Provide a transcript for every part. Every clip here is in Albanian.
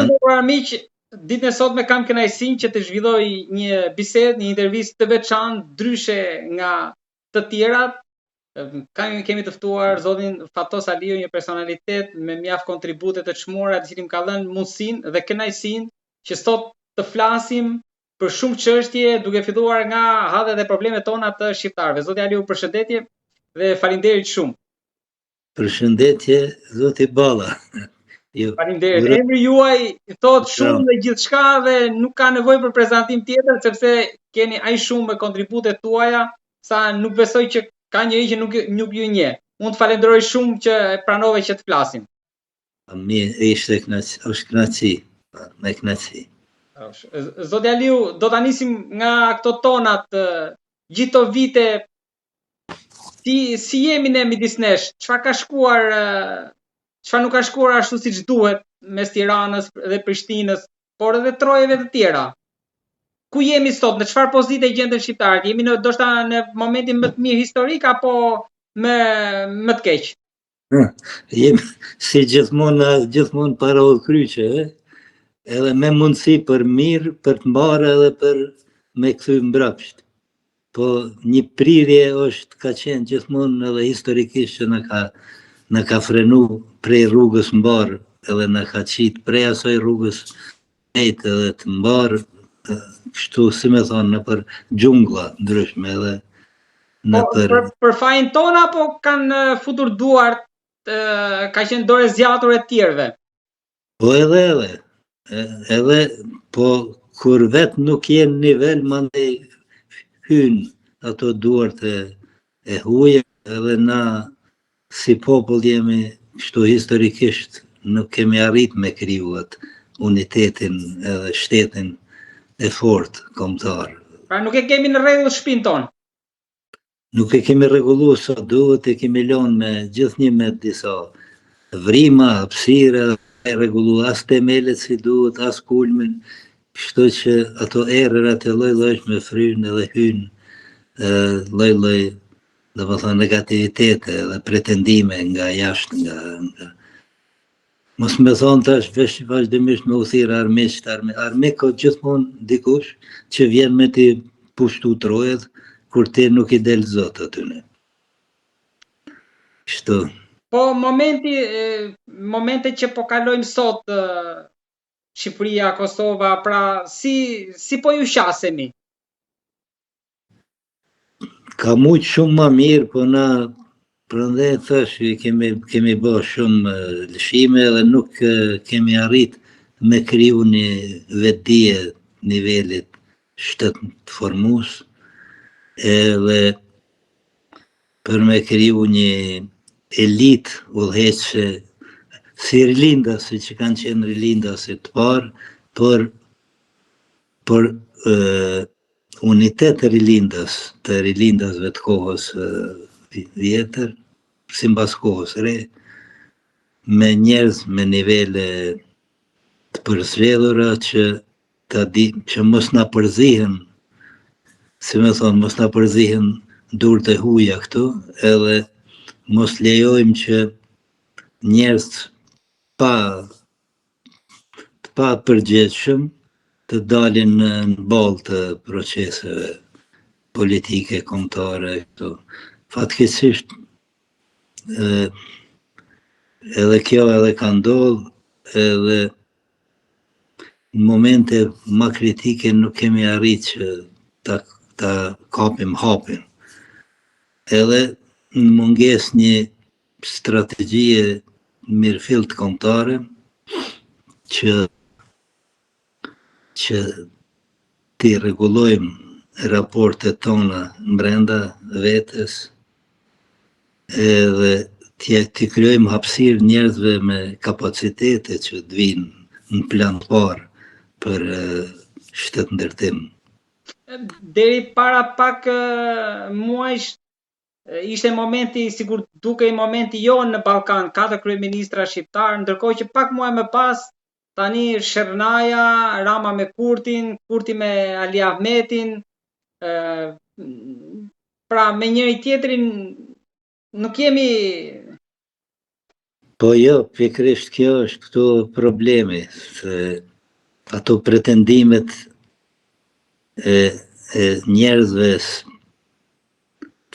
Të nderuar miq, ditën e sotme kam kënaqësinë që të zhvilloj një bisedë, një intervistë të veçantë, ndryshe nga të tjerat. Kam kemi të ftuar zotin Fatos Aliu, një personalitet me mjaft kontribute të çmuara, i cili më ka dhënë mundësinë dhe kënaqësinë që sot të flasim për shumë çështje, duke filluar nga hallet dhe problemet tona të shqiptarëve. Zoti Aliu, përshëndetje dhe faleminderit shumë. Përshëndetje, zoti Balla. Jo. Faleminderit. Emri juaj thotë shumë dhe gjithçka dhe nuk ka nevojë për prezantim tjetër sepse keni aq shumë me kontributet tuaja sa nuk besoj që ka njeri që nuk nuk ju njeh. Unë të falenderoj shumë që pranove që të flasim. Mirë, ishte kënaq, është kënaqësi, me kënaqësi. Zoti Aliu, do ta nisim nga këto tonat gjithë këto vite Si si jemi ne midis nesh? Çfarë ka shkuar çfarë nuk ka shkuar ashtu siç duhet mes Tiranës dhe Prishtinës, por edhe trojeve të tjera? Ku jemi sot? Në çfarë pozite gjenden shqiptarët? Jemi në ndoshta në momentin më të mirë historik apo më më të keq? Jemi si gjithmonë gjithmonë para udhëkryqe, edhe me mundësi për mirë, për të mbarë edhe për me kthy mbrapsht. Po një prirje është ka qenë gjithmonë edhe historikisht që na ka na ka frenu prej rrugës mbarë edhe na ka qitë prej asaj rrugës drejtë edhe të mbarë kështu si me thonë nëpër xhungla ndryshme edhe po, nëpër po, për, për fajin tonë apo kanë futur duart ka qenë dorë e zgjatur e të tjerëve Po edhe edhe edhe po kur vetë nuk je në nivel mandej hynë ato duart e, e huja edhe na Si popull jemi kështu historikisht nuk kemi arrit me kriju atë unitetin edhe shtetin e fortë kombëtar. Pra nuk e kemi në rregull shpinë tonë. Nuk e kemi rregullu sa duhet, e kemi lënë me gjithnjë me disa vrima, hapësira, e rregullu as temelet si duhet, as kulmin, kështu që ato erërat e lloj-llojshme frynë edhe hyjnë lloj-lloj domethënë negativitete dhe pretendime nga jashtë, nga, nga Mos me thonë tash veç vazhdimisht me u thirrë armiqtë, armi, armik ka gjithmonë dikush që vjen me t'i pushtu trojet, kur ti nuk i del zot atyne. Kështu. Po momenti, momentet që po kalojmë sot, Shqipëria, Kosova, pra si, si po ju qasemi? Ka mujtë shumë ma mirë, po na prandaj thash kemi kemi bë shumë lëshime dhe nuk kemi arrit me kriju një vetëdije nivelit shtetformues edhe për me kriju një elitë udhëheqëse si rilindasit që kanë qenë rilindasit të parë, por por unitet rilindas, të rilindasve të kohës vjetër, simbas kohës re, me njerëz me nivele të përzgjedhura që ta di, që mos na përzihen, si me thonë, mos na përzihen durt e huja këtu, edhe mos lejojmë që njerëz pa të papërgjegjshëm të dalin në ballë të proceseve politike, kombëtare këtu. Fatkeqësisht edhe kjo edhe ka ndodhë, edhe në momente ma kritike nuk kemi arrit që ta, ta kapim hapin. Edhe në mungesë një strategjie mirëfilltë kombëtare që që t'i rregullojmë raportet tona brenda vetes edhe t'i t'i krijojmë hapësirë njerëzve me kapacitete që të vinë në plan të parë për shtetndërtim. Deri para pak muajsh ishte momenti sikur dukej momenti jonë në Ballkan, katër kryeministra shqiptarë, ndërkohë që pak muaj më pas tani sherrnaja, Rama me Kurtin, Kurti me Ali Ahmetin, ë pra me njëri tjetrin nuk jemi. Po jo, pikërisht kjo është këtu problemi, se ato pretendimet e, e njerëzve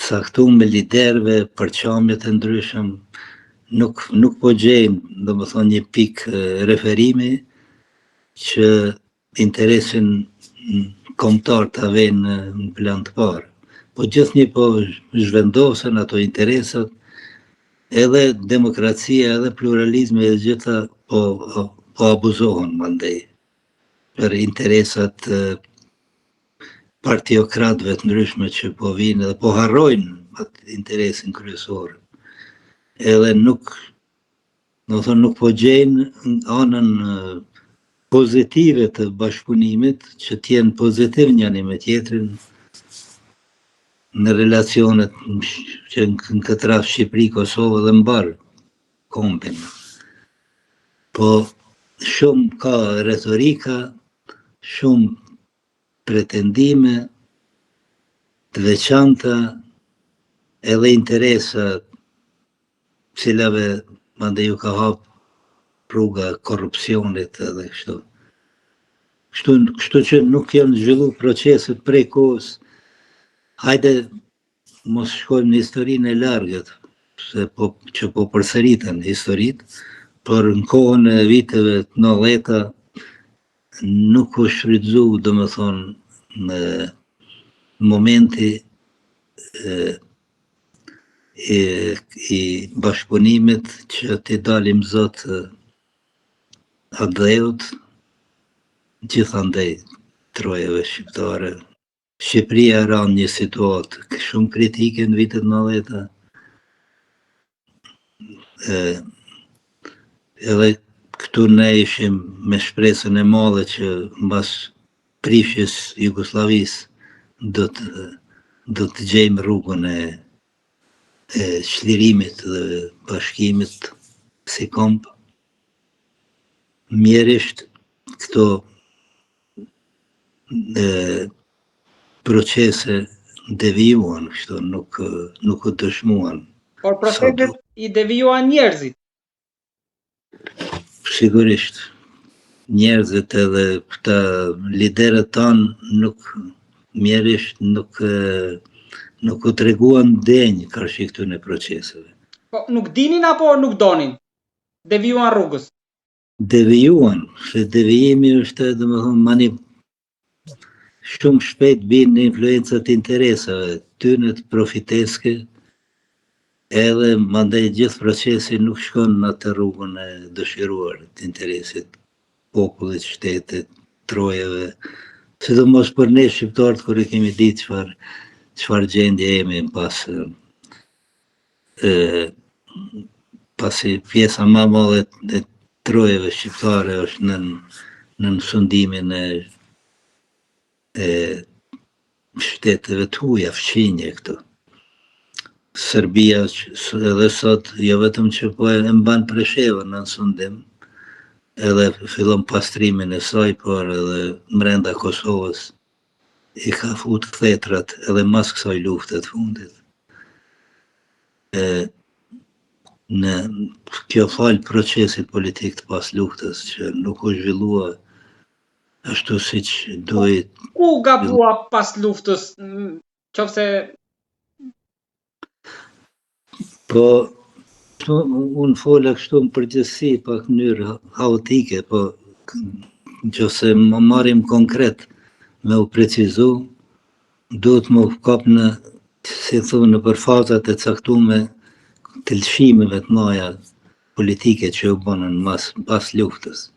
të caktuar liderëve, përçamjet e ndryshëm, nuk, nuk po gjejnë, domethënë, një pikë referimi që interesin kombëtar ta vejnë në plan të parë. Po gjithnjë po zhvendosen ato interesat, edhe demokracia, edhe pluralizmi e gjitha po, po abuzohen mandej për interesat partiokratëve të ndryshme që po vijnë edhe po harrojnë atë interesin kryesor. Edhe nuk Domethënë nuk po gjejnë anën pozitive të bashkëpunimit, që të jenë pozitiv njëri me tjetrin në relacionet që në këtë rast Shqipëri, Kosovë dhe mbarë kombin. Po shumë ka retorika, shumë pretendime të veçanta edhe interesa cilave mandej ju ka hap rruga korrupsionit edhe kështu. Kështu, kështu që nuk janë zhvillu proceset prej kohës. Hajde mos shkojmë në historinë e largët, se po, që po përsëriten historitë, por në kohën e viteve të 90-ta nuk u shfrytëzu, domethënë, në momenti e, i, i bashkëpunimit që t'i dalim zot atdheut gjithandej trojeve shqiptare. Shqipëria ra në një situatë shumë kritike në vitet 90-ta. E, edhe këtu ne ishim me shpresën e madhe që mbas prishjes Jugosllavisë do të do të gjejmë rrugën e e çlirimit dhe bashkimit si komb. Mjerisht këto e, procese devijuan kështu, nuk nuk u dëshmuan. Por proceset i devijuan njerëzit. Sigurisht, njerëzit edhe këta liderët tanë nuk mjerisht nuk nuk u treguan denjë karshi këtyre proceseve. Po nuk dinin apo nuk donin? Devijuan rrugës. Devijuan, se devijimi është, domethënë, mani shumë shpejt bin në influencat e interesave, tyne profiteske, edhe mandej gjithë procesi nuk shkon në atë rrugën e dëshiruar të interesit popullit, shtetit, trojeve, sidomos për ne shqiptarët kur e kemi ditë çfarë çfarë gjendje jemi pas e, pasi pjesa më e madhe e trojeve shqiptare është nën nën sundimin e e shteteve të huaja fqinje këtu. Serbia edhe sot jo vetëm që po e mban Preshevën nën sundim, edhe fillon pastrimin e saj, por edhe mrenda Kosovës i ka fut kthetrat edhe mas kësaj lufte të fundit. E, në kjo falë procesit politik të pas luftës që nuk u zhvillua ashtu siç duhej. Ku u gabua pas luftës, qoftë se Po, unë fola kështu në përgjithësi, pak në mënyrë haotike, po në qoftë se më marrim konkret me u precizu, duhet me u kap në, si thonë, nëpër fazat e caktume të lëshimeve të mëdha politike që u bënë mas, pas luftës.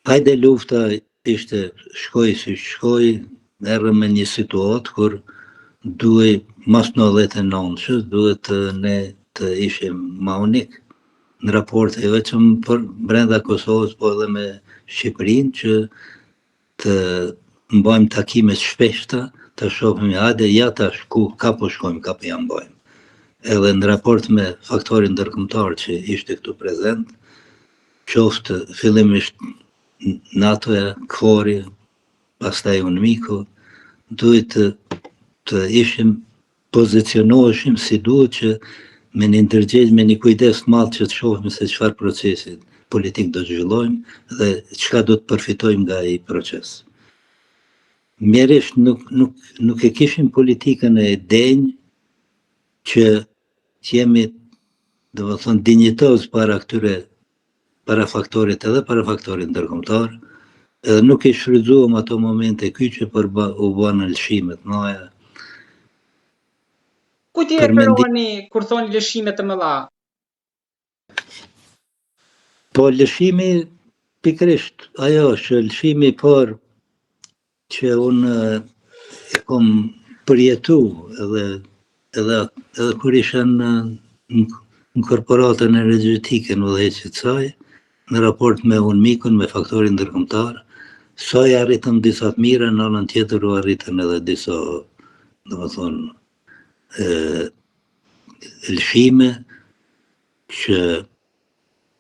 Hajde lufta ishte shkoi si shkoi, erdhëm në një situatë kur duhej mas 99-shës, duhet ne të ishim ma unik në raporte jo vetëm për brenda Kosovës, po edhe me Shqipërinë që të mbajmë takime të shpeshta, të shohim hajde ja tash ku ka po shkojmë, ka po ja mbajmë. Edhe në raport me faktorin ndërkombëtar që ishte këtu prezent, qoftë fillimisht NATO-ja, KFOR-i, pastaj UNMIK-u, duhet të, të ishim pozicionoheshim si duhet që me një ndërgjegje, me një kujdes të madh që të shohim se çfarë procesi politik do të zhvillojmë dhe çka do të përfitojmë nga ai proces. Mjerisht nuk nuk nuk e kishim politikën e denjë që të jemi, domethënë, dinjitoz para këtyre para faktorit edhe para faktorit ndërkombëtar, edhe nuk i shfrytëzuam ato momente kyçe, por ba, u bënë lëshime të mëdha. Kujt i referoheni kur thoni lëshime të mëdha? Po lëshimi pikërisht ajo është lëshimi i parë që unë e kom përjetu edhe edhe edhe kur isha në në korporatën energjetike në udhëheqje të saj, në raport me UNMIK-un, me faktorin ndërkombëtar, sa i arritëm disa të mira, në anën tjetër u arritën edhe disa, domethënë, e, lëshime që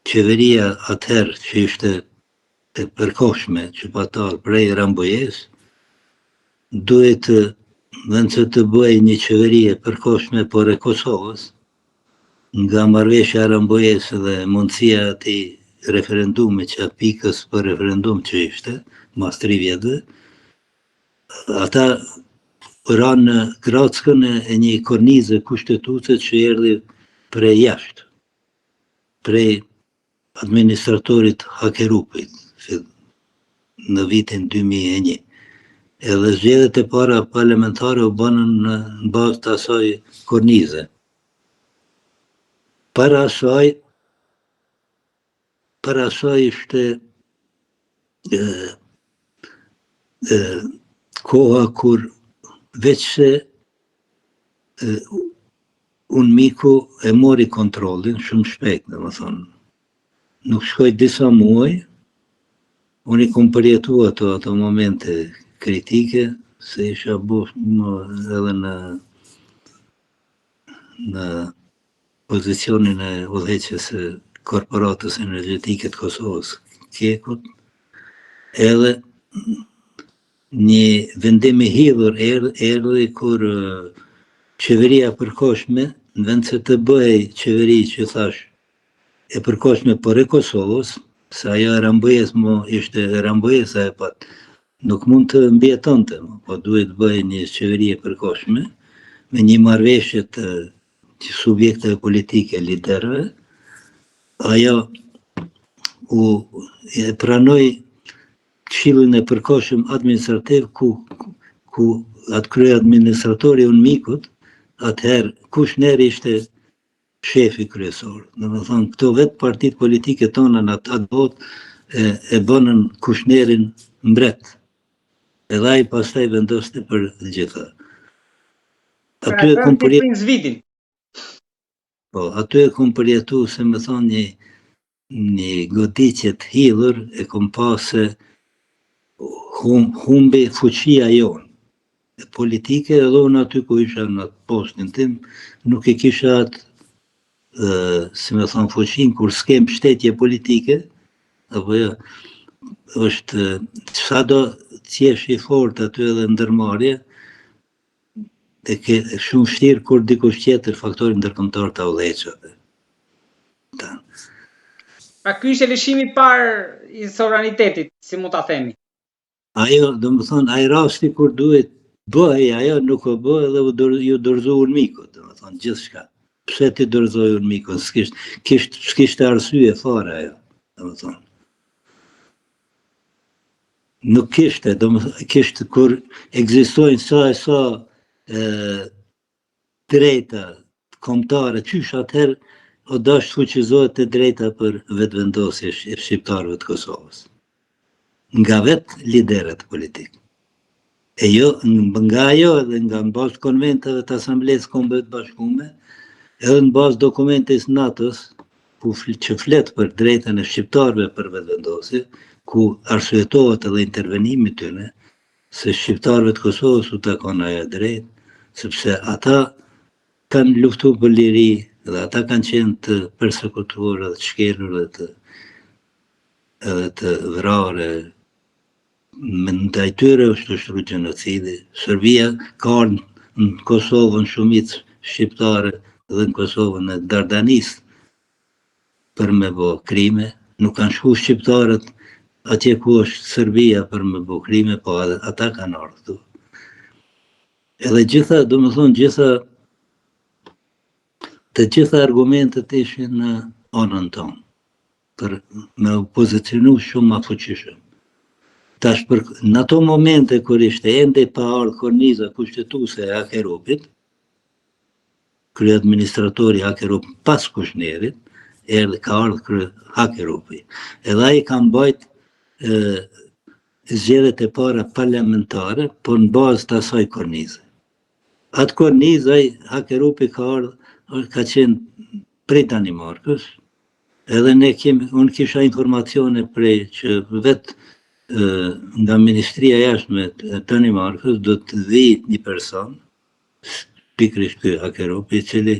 qeveria atëherë që ishte e përkohshme që pat ardhë prej Rambujesë, duhet të në vend se të bëhej një qeveri e përkohshme por e Kosovës, nga marrëveshja e Rambujesë dhe mundësia e atij referendumi që pikës për referendum që ishte, mas tri vjetëve, ata ranë në grackën e një kornize kushtetuese që erdhi prej jashtë, prej administratorit Hakerupit në vitin 2001. Edhe zgjedhjet e para parlamentare u bënë në bazë të asaj kornize. Para asaj, para asaj ishte e, e, koha kur veçse e, UNMIK-u e mori kontrollin shumë shpejt, domethënë. Nuk shkoi disa muaj, unë i kom përjetu ato, ato momente kritike, se isha bo më edhe në, në pozicionin e udhëheqjes së Korporatës Energjetike të Kosovës, KEK-ut, edhe Një vendim i hidhur erdhi kur qeveria e përkohshme, në vend se të bëhej qeveri që thash e përkohshme por e Kosovës, se ajo e Rambujesë mo ishte e Rambujesë e pat, nuk mund të mbijetonte, po duhet të bëhej një qeveri e përkohshme me një marrëveshje të subjekteve politike, liderëve, ajo u e pranoi Këshillin e Përkohshëm Administrativ ku ku atë kryeadministratori i UNMIK-ut, atëherë Kushner ishte shefi kryesor. Domethënë, këto vetë partitë politike tona në atë botë e, e bënën Kushnerin mbret. Edhe ai pastaj vendoste për të gjitha. Pra, aty e kom përjetu... Po, aty e kom përjetu, si me thonë, një, një goditje të hidhur e kom pa se hum, humbi fuqia jonë e politike edhe unë aty ku isha në atë postin tim, nuk e kisha atë, si me thonë, fuqinë, kur s'ke mbështetje politike, apo jo, është, sado të jesh i fortë aty edhe ndërmarrje, e ke shumë vështirë kur dikush tjetër faktori ndërkombëtar ta udhëheq atë. Ta. Pra ky ishte lëshimi i parë i sovranitetit, si mund ta themi. Ajo, domethënë, ai rasti kur duhet bëhej, ajo nuk u bë edhe u dor, iu dorëzu UNMIK-ut, domethënë, gjithçka. Pse t'i dorëzohej UNMIK-ut, s'kishte, kishte, s'kishte arsye fare ajo, domethënë. Nuk kishte, domethënë, kishte kur ekzistojnë sa e sa e, drejta kombëtare, qysh atëherë u dasht të fuqizohet e drejta për vetëvendosje e shqiptarëve të Kosovës. Nga vetë liderët politikë. E jo, nga ajo edhe nga në bazë të konventave të Asamblesë Kombeve të Bashkume, edhe në bazë dokumentit të NATO-s, ku që flet për drejtën e shqiptarëve për vetëvendosje, ku arsyetohet edhe intervenimi i tyre, se shqiptarëve të Kosovës u takon ajo e drejtë, sepse ata kanë luftu për liri dhe ata kanë qenë të persekutuar dhe të shkelur dhe të edhe të vrarë Me ndaj tyre është ushtru gjenocidi. Serbia ka ardhur në Kosovë në shumicë shqiptare dhe në Kosovën e Dardanisë për me bo krime, nuk kanë shku shqiptarët atje ku është Serbia për me bo krime, po edhe ata kanë ardhë këtu. Edhe gjitha, domethonë, gjitha, të gjitha argumentet ishin në anën tonë, për me u pozicionu shumë ma fuqishëm. Tash për, në ato momente kur ishte ende pa ardhë korniza kushtetuese e Hakerupit, kryeadministratori Hakerup pas Kushnerit, erdhi ka ardhë krye Hakerupi. Edhe ai ka mbajt e, zgjedhjet e para parlamentare, por në bazë të asaj kornize. Atë kornizë ai Hakerupi ka ardhë, ka qenë prej Danimarkës, edhe ne kemi, unë kisha informacione prej që vetë nga Ministria e Jashtme e Danimarkës do të vijë një person, pikërisht ky Hakerupi, i cili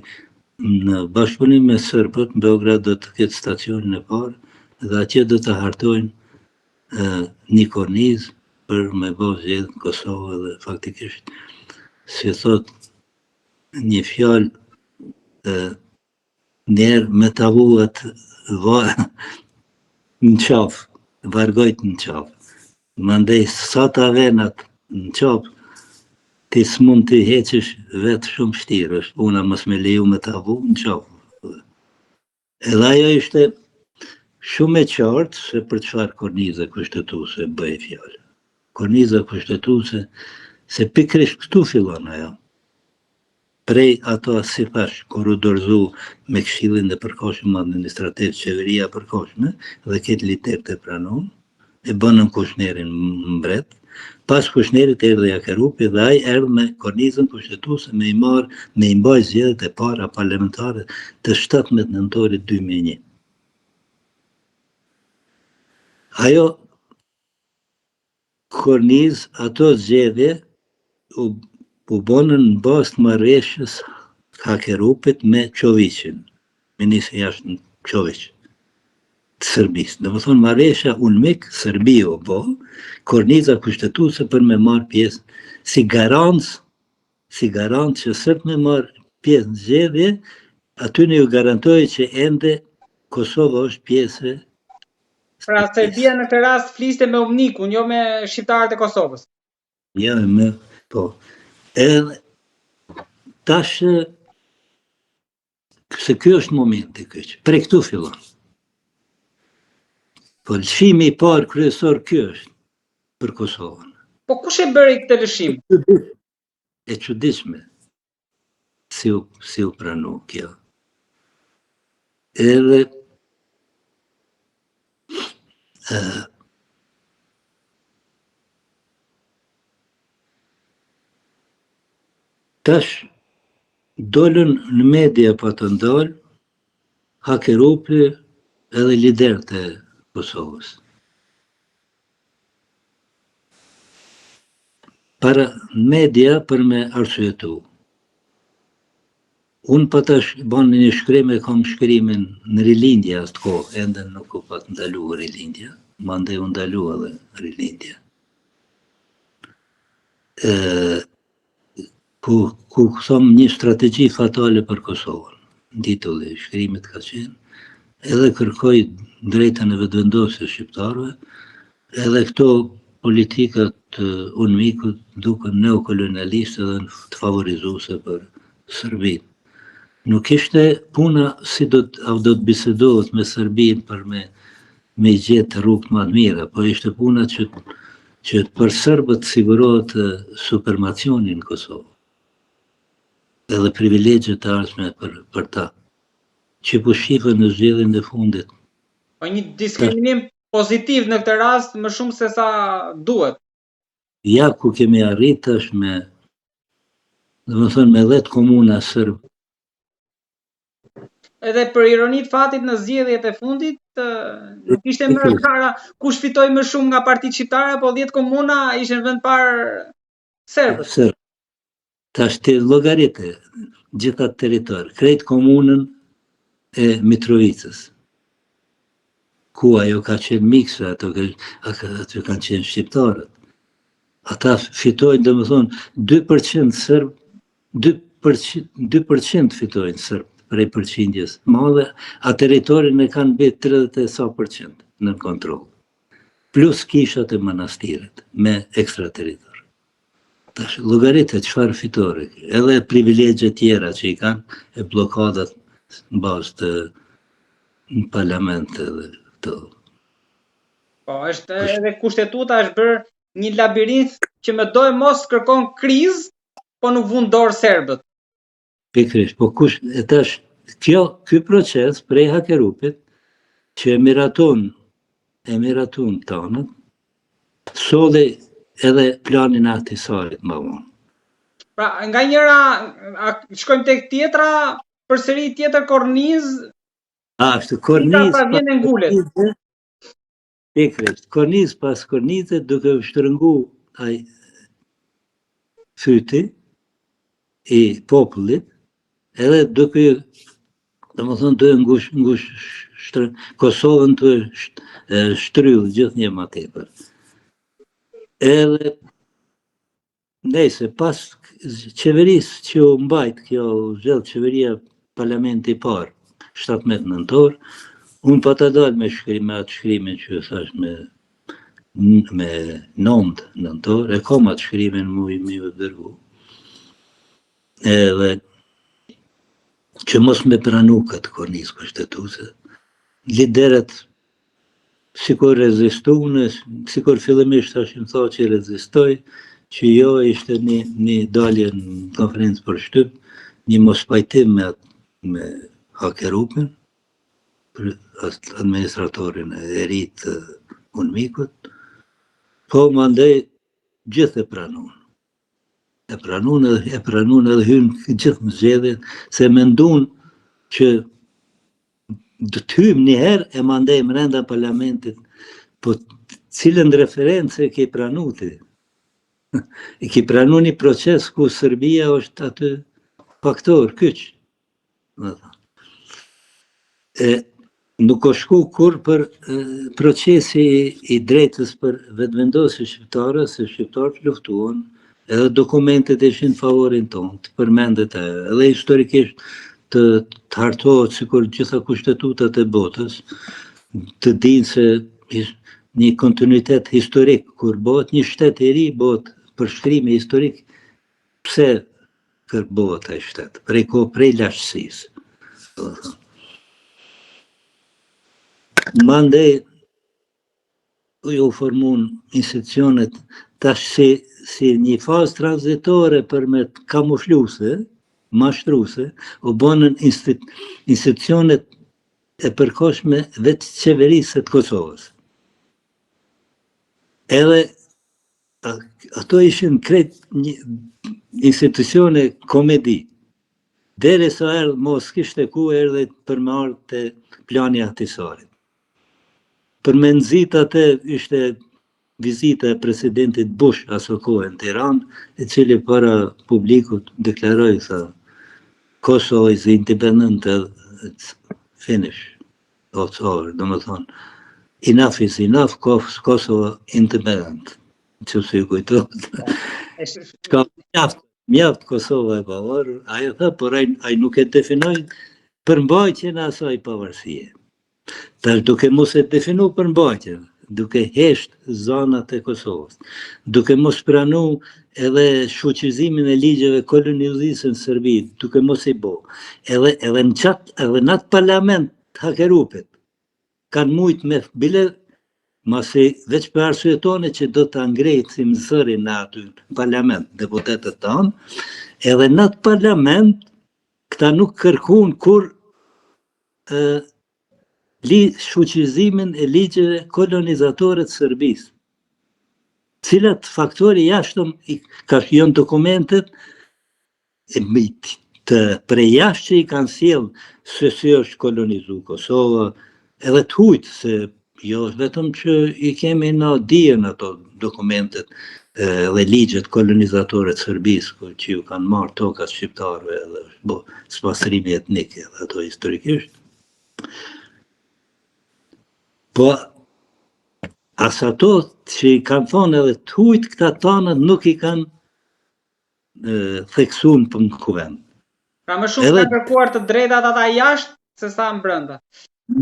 në bashkëpunim me serbët në Beograd do të ketë stacionin e parë dhe atje do të hartojnë një kornizë për me bo zgjedhjet në Kosovë dhe faktikisht si thot një fjalë Njerë me ta vu atë va, në qafë, vargojt në qafë. Mandej, sa ta ven atë në qafë, ti s'mund t'i heqësh vetë shumë shtirë, është puna mos me leju me ta vu në qafë. Edhe ajo ishte shumë e qartë se për çfarë kornize kushtetuese bëhej fjalë. Korniza kushtetuese se pikërisht këtu fillon ajo. Prej ato si thash, kur u dorëzu me Këshillin e Përkohshëm Administrativ, Qeveria e Përkohshme dhe këtë liderët e pranun, e bënën Kushnerin mbret. Pas Kushnerit erdhi Hakerupi dhe ai erdhi me kornizën kushtetuese me i marr, me i mbajt zgjedhjet e para parlamentare të 17 nëntorit 2001. Ajo Kornizë, ato zgjedhje u u bonën në bazë të marrëveshjes Hakerupit me Çoviqin, ministrin e jashtëm Çoviq të Serbisë. Domethënë marrëveshja UNMIK Serbi u bo, korniza kushtetuese për me marrë pjesë si garancë si garancë që serbët me marrë pjesë në zgjedhje, aty ju garantoi që ende Kosova është pjesë e Pra Serbia në këtë rast fliste me UNMIK-un, jo me shqiptarët e Kosovës. Jo, me, po. Edhe tash se ky është momenti kyç. Prej këtu fillon. Po lëshimi i parë kryesor ky është për Kosovën. Po kush e bëri këtë lëshim? E çuditshme si u si u pranu kjo. Edhe e, tash dolën në media patën dalë Hakerupi edhe liderët e Kosovës. Para media për me arsyetu. Unë pata banë një shkrim e kam shkrimin në Rilindje atë kohë, ende nuk u pat ndalu Rilindja, mandej u ndalu edhe Rilindja. E, ku ku thom një strategji fatale për Kosovën. Titulli i shkrimit ka qenë edhe kërkoj drejtën e vetëvendosjes shqiptarëve, edhe këto politikat të UNMIK-ut duken neokolonialiste dhe të favorizuese për Serbinë. Nuk ishte puna si do të, a do të bisedohet me Serbinë për me me i gjetë rrugët më të mira, po ishte puna që që për serbët sigurohet supremacioni në Kosovë. Edhe privilegjet e ardhshme për për ta. Që po shihen në zgjedhjen e fundit. Po një diskriminim pozitiv në këtë rast më shumë se sa duhet. Ja ku kemi arrit tash me domethënë me 10 komuna serb Edhe për ironi të fatit në zgjedhjet e fundit, nuk ishte më gara kush fitoi më shumë nga partitë shqiptare, po 10 komuna ishin në vend parë serbët. Serb. Tash ti llogarite gjithë atë territor, krejt komunën e Mitrovicës. Ku ajo ka qenë mikse, ato, ato kanë qenë shqiptarët. Ata fitojnë, domethënë, 2% serb, 2 2% fitojnë serbët prej përqindjes madhe, a territorin e kanë mbi 30 e sa përqind në kontroll. Plus kishat e manastiret me ekstra territor. Tash llogarite çfarë fitore, edhe privilegje tjera që i kanë e bllokadat në bazë të në parlament edhe këto. Po, është edhe kushtetuta është bërë një labirint që me do e mos kërkon krizë, po nuk vunë dorë serbët. Pikërisht, po kush e tash kjo ky proces prej Hakerupit që e miratun e miratun tanët solli edhe planin e Ahtisarit më vonë. Pra, nga njëra, a, shkojmë tek tjetra, përsëri tjetër kornizë, Ashtu, kornizë, pra vjen e ngulet. Pikërisht, kornizë pas kornize duke u shtrëngu ai fyti i popullit, edhe duke domethënë duke ngush, ngush shtrë, Kosovën të shtrydh gjithnjë ma tepër. Edhe Nejse, pas qeverisë që u mbajt, kjo u zgjedh qeveria parlamenti i parë, 17 nëntor, unë pata dalë me shkrim, me atë shkrimin që ju thash me, me 9 nëntor, e kam atë shkrimin muj me ju dërgu. Edhe që mos me pranu këtë kornizë kushtetuese, liderët Sikur rezistun, sikur fillimisht Hashim Thaçi rezistoi, që jo ishte një, një dalje në konferencë për shtyp, një mospajtim me, me Hakerupin, për administratorin e ri të UNMIK-ut, po mandej gjithë e pranun. E pranun edhe, e pranun edhe hynë gjithë në zgjedhje, se mendun që do të hyjmë një herë e mandej mrenda parlamentit, po cilën referencë e ke pranu ti? E ke pranu një proces ku Serbia është aty faktor kyç. E nuk o shku kurrë për e, procesi i drejtës për vetëvendosje shqiptare, se shqiptarët luftuan, edhe dokumentet ishin në favorin tonë, të përmendet ajo, edhe historikisht të, të hartohet sikur gjitha kushtetutat e botës, të dinë se një kontinuitet historik, kur bëhet një shtet i ri, bëhet përshkrimi historik, pse kër bëhet ai shtet, prej ko, prej lashtësisë. Mandej, u formun institucionet tash si, si një fazë tranzitore për me kamufluse, mashtruse, u bonën institucionet e përkohshme vetëqeverisëse të Kosovës. Edhe ato ishin krejt një institucione komedi. Derisa erdhë, mos kishte ku erdhi për me ardhë te plani i Ahtisarit. Për me nxit atë ishte vizita e presidentit Bush aso kohe në Tiranë, i cili para publikut deklaroi se Kosovo is independent, it's finish, it's over, domethonë, enough is enough, Kosovo independent, që se ju kujtohet. Ka mjaft, mjaft Kosova e pavarur, ai e tha, por ai, ai nuk e definoi përmbajtjen e asaj pavarësie. Tash duke mos e definu përmbajtjen, duke hesht zanat e Kosovës, duke mos pranu edhe shfuqizimin e ligjeve kolonizuese në Serbi, duke mos i bo, edhe, edhe në qatë, edhe në atë parlament të Hakerupit, kanë mujt me bile, masi veç për arsyetone që do të ngrejtsim zërin në aty në parlament, deputetët tanë, edhe në atë parlament, këta nuk kërkun kur li shfuqizimin e ligjeve kolonizatore të Serbisë. Cilat faktori jashtëm i ka janë dokumentet e të prej jashtë që i kanë sjellë se si është kolonizu Kosova, edhe të hujtë, se jo vetëm që i kemi në dijen ato dokumentet edhe ligjet kolonizatore të Serbisë, ku që ju kanë marrë tokat shqiptarëve edhe është bo spastrimi etnik edhe ato historikisht. Po, as ato që i kanë thonë edhe të hujtë këta tanët nuk i kanë theksu në kuvend. Pra më shumë Edhe kanë kërkuar të drejtat ata jashtë se sa në brenda.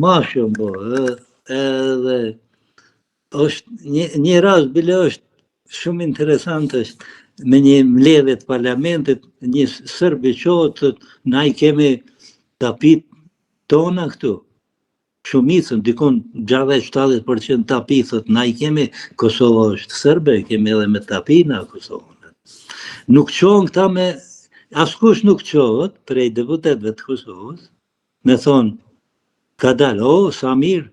Ma shumë, po, edhe, edhe është një, një rast bile është shumë interesant është me një mbledhje të parlamentit, një serb i çohet, thotë, na i kemi tapit tona këtu, shumicën, dikun 60-70% tapi, thot, na i kemi, Kosova është serbe, kemi edhe me tapi na Kosovën. Nuk çohen këta me, askush nuk çohet prej deputetëve të Kosovës, me thonë, ka dalë, o, sa mirë,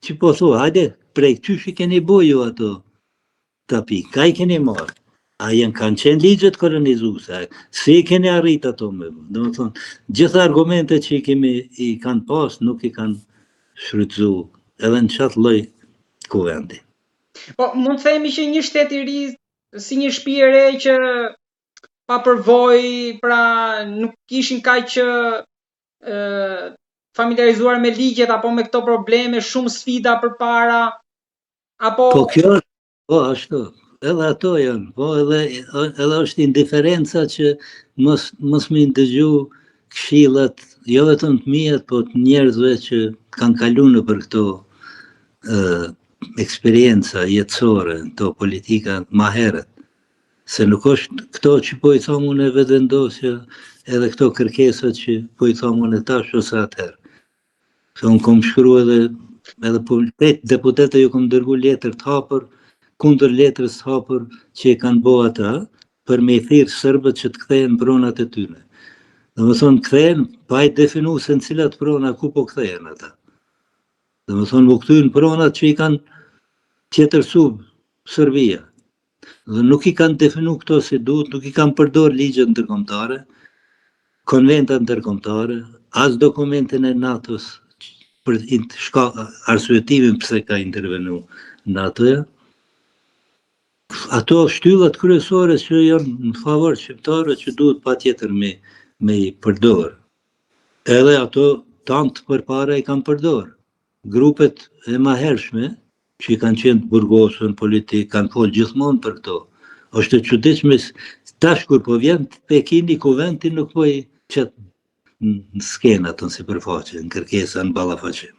që po thua, hajde, prej qysh i keni bo ju ato tapi, ka i keni marrë, a janë kanë qenë ligjet kolonizuese, si i keni arrit ato me bo? Domethonë, gjitha argumentet që i kemi i kanë pas, nuk i kanë shfrytëzu edhe në qatë lloj kuvendi. Po, mund të themi që një shtet i ri, si një shtëpi e re që pa përvojë, pra nuk ishin kaq ë familiarizuar me ligjet apo me këto probleme, shumë sfida përpara, apo Po kjo është, po ashtu, edhe ato janë, po edhe edhe është indiferenca që mos mos me ndëgju këshillat, jo vetëm të miat, po të njerëzve që kanë kalu nëpër këto ë eksperienca jetësore, këto politika ma herët. Se nuk është këto që po i tham unë vetëvendosja, edhe këto kërkesa që po i tham unë tash ose atëherë. Se unë kom shkru edhe edhe po krejt deputetët ju kom dërgu letër të hapur kundër letrës të hapur që e kanë bo ata për me i thirrë serbët që të kthehen në pronat e tyre. Domethonë kthehen pa i definu se në cilat prona ku po kthehen ata. Domethonë mu kthy në pronat që i kanë tjetërsu Serbia. Dhe nuk i kanë definu këto si duhet, nuk i kanë përdor ligjet ndërkombëtare, konventat ndërkombëtare, as dokumentin e NATO-s për shka arsyetimin pse ka intervenu NATO-ja. Ato shtyllat kryesore që janë në favor shqiptarëve që duhet patjetër me, me i përdor. Edhe ato tanë të përpara i kanë përdor. Grupet e mahershme, që kanë qenë të burgosur në politikë, kanë folë gjithmonë për këto. Është e çuditshme tash kur po vjen Pekini kuvendi nuk po i qet në skenë ato në sipërfaqe, në kërkesa në ballafaqim.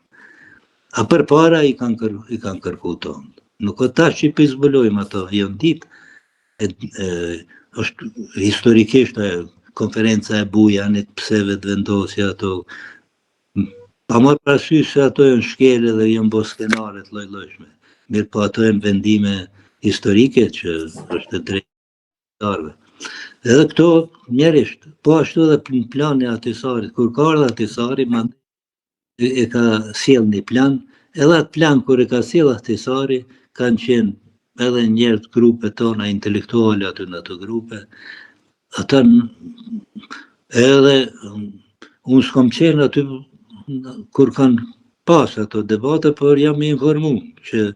A përpara i kanë kër, i kanë kërku tonë. Nuk o tash që po i zbulojmë ato, janë ditë e, e, është historikisht ajo konferenca e Bujanit, pse vetëvendosja ato Pa marrë parasysh se ato janë shkelë dhe janë bo skenare të lloj-llojshme. Mirëpo ato janë vendime historike që është e drejtë shqiptarëve. Edhe këto mjerisht, po ashtu edhe në planin e Ahtisarit, kur ka ardhur Ahtisari, ma e ka sjell një plan, edhe atë plan kur e ka sjell Ahtisari, kanë qenë edhe njerëz grupe tona intelektuale aty në ato grupe, ata edhe unë s'kam qenë aty kur kanë pas ato debate, por jam i informu që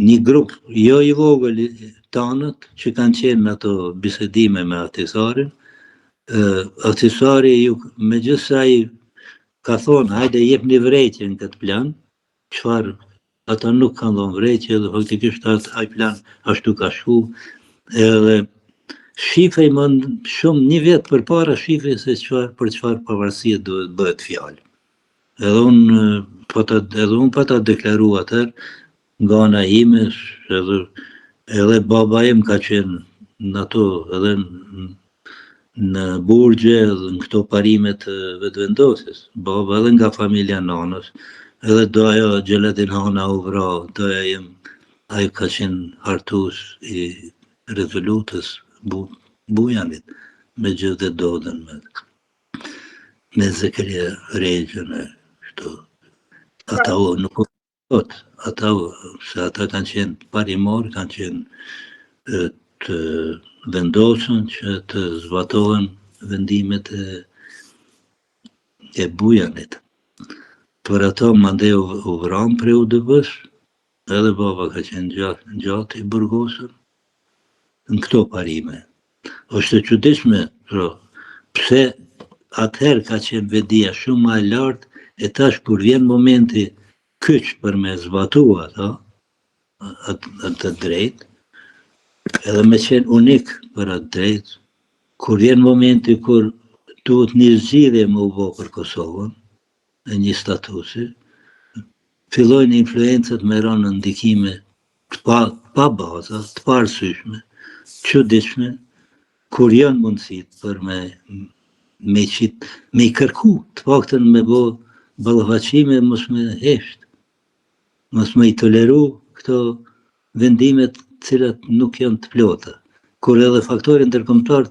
një grup jo i vogël tanët që kanë qenë në ato bisedime me Ahtisarin, Ahtisari ju, megjithëse ai ka thonë, hajde jepni vrejtje në këtë plan, çfarë ata nuk kanë dhënë vrejtje dhe faktikisht atë ai plan ashtu ka shku edhe shifej më shumë një vjet përpara shifej se çfarë për çfarë pavarësie duhet bëhet fjalë. Edhe unë pata edhe unë pata deklaru atëherë nga ana ime edhe edhe baba im ka qenë në ato edhe në burgje edhe në këto parime të vetëvendosjes. Baba edhe nga familja nanës, edhe daja Xheladin Hana u vra, daja jem, ai ka qenë hartues i rezolutës bu, Bujanit, me Xhevdet Dodën, me, me Zekeria Rexhën e kështu. Ata u nuk u Sot, ata, se ata kanë qenë parimor, kanë qenë të vendosur që të zbatohen vendimet e, e Bujanit. Për ato mandej u, u vranë prej UDB-s, edhe baba ka qenë gjatë, gjatë i burgosur në këto parime. Është e çuditshme, pra, pse atëherë ka qenë vetëdija shumë më e lartë, e tash kur vjen momenti kyç për me zbatu ato, atë, atë drejt, edhe me qenë unik për atë drejt, kur vjen momenti kur duhet një zgjidhje me u bo për Kosovën, e një statusi, fillojnë influencat me ra në ndikime të pa, pa baza, të paarsyeshme, të çuditshme, kur janë mundësitë për me me qit, me i kërku, të paktën me bo ballafaqime mos me hesht, mos me i toleru këto vendime të cilat nuk janë të plota. Kur edhe faktori ndërkombëtar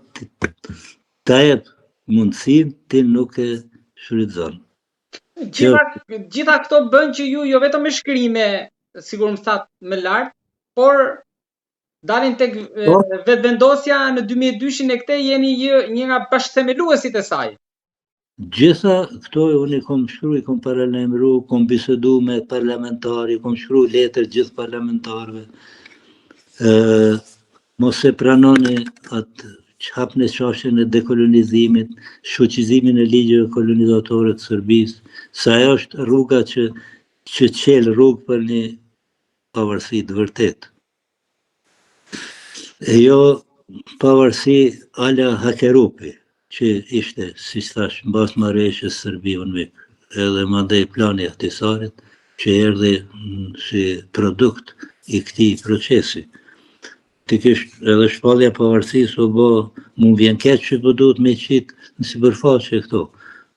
ta jep mundësinë, ti nuk e shfrytëzon. Gjitha, gjitha këto bën që ju jo vetëm me shkrime, sikur më thatë më lart, por dalin tek po. vetëvendosja në 2002-shin e këtej jeni një, një nga bashkëthemeluesit e saj. Gjitha këto unë i kom shkru, i kom paralajmëru, kom bisedu me parlamentarë, i kom shkru letër gjithë parlamentarëve. Ë mos e pranoni atë që hapni çështjen e dekolonizimit, shfuqizimin e ligjeve kolonizatore të Serbisë, se ajo është rruga që që çel rrugë për një pavarësi të vërtetë. E jo pavarësi ala Hakerupi, që ishte, siç thash, mbas marrëveshjes Serbi UNMIK, edhe mandej plani i Ahtisarit, që erdhi si produkt i këtij procesi. Faktikisht edhe shpallja e pavarësisë u bë, mu më vjen keq që po duhet me qit në sipërfaqe këto,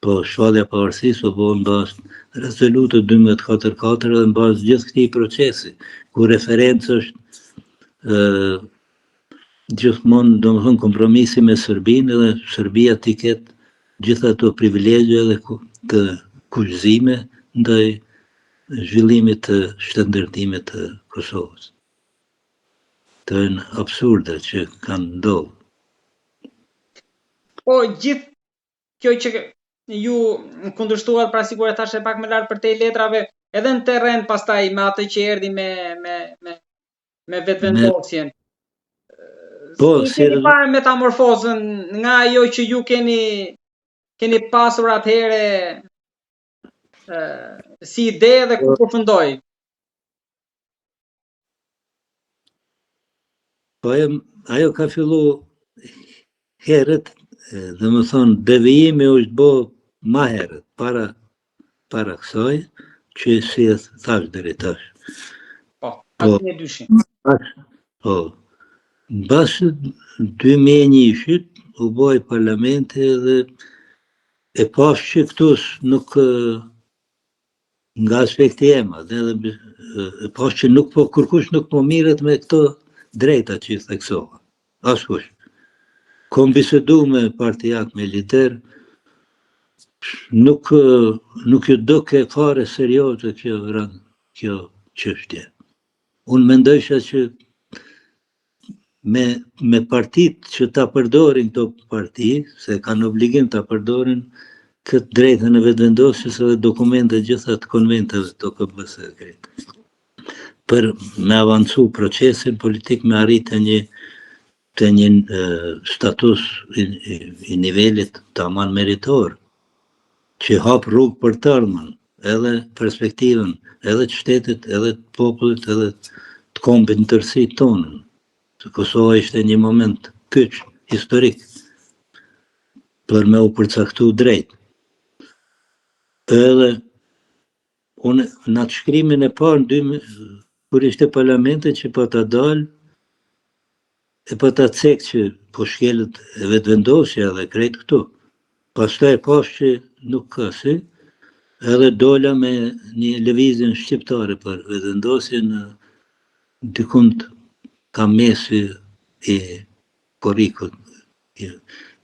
po shpallja e pavarësisë u bë në bazë rezolutës 1244 edhe në bazë gjithë këtij procesi, ku referencë është ë gjithmonë, domethënë kompromisi me Serbinë edhe Serbia t'i ketë gjithë ato privilegje edhe të kushtëzime ndaj zhvillimit të shtetndërtimit të Kosovës. Këto janë absurde që kanë ndodhur. Po gjithë kjo që ju kundërshtuat pra sikur e thashë pak më lart përtej letrave, edhe në terren pastaj me atë që erdhi me me me me vetëvendosjen. Po, si keni parë metamorfozën nga ajo që ju keni keni pasur atëherë si ide dhe ku po. përfundoi? Po ajo, ajo ka fillu herët, domethënë, devijimi është bo ma herët, para, para kësaj, që si e thash deri tash. Po, po atë një dyshin. Po, mbas 2001-shit, u bo ai parlamenti dhe e pash që këtu nuk Nga aspekti jem, edhe e pash që nuk po, kërkush nuk po mirret me këto drejta që i theksova. Askush. Kom bisedu me partijak, me lider, nuk, nuk ju duke fare serioze kjo, kjo çështje. Unë mendojsha që me me partitë që ta përdorin këto parti, se kanë obligim ta përdorin këtë drejtën e vetëvendosjes edhe dokumentet gjitha të konventave të OKB-së e krejt. Për me avancu procesin politik me arrit te një te një e, status i, i, i nivelit taman meritor, që hap rrugë për të ardhmen, edhe perspektivën, edhe të shtetit, edhe të popullit, edhe të kombit në tërësi tonën. Se Kosova ishte një moment kyç historik për me u përcaktu drejt. Edhe unë në atë shkrimin e parë, në dy, kur ishte parlamenti që pata dalë, E pata cek që po shkelet vetëvendosja dhe krejt këto. Pastaj e pash që nuk ka si, edhe dola me një lëvizjen shqiptare për vetëvendosje në dikund ka mesi i korrikut,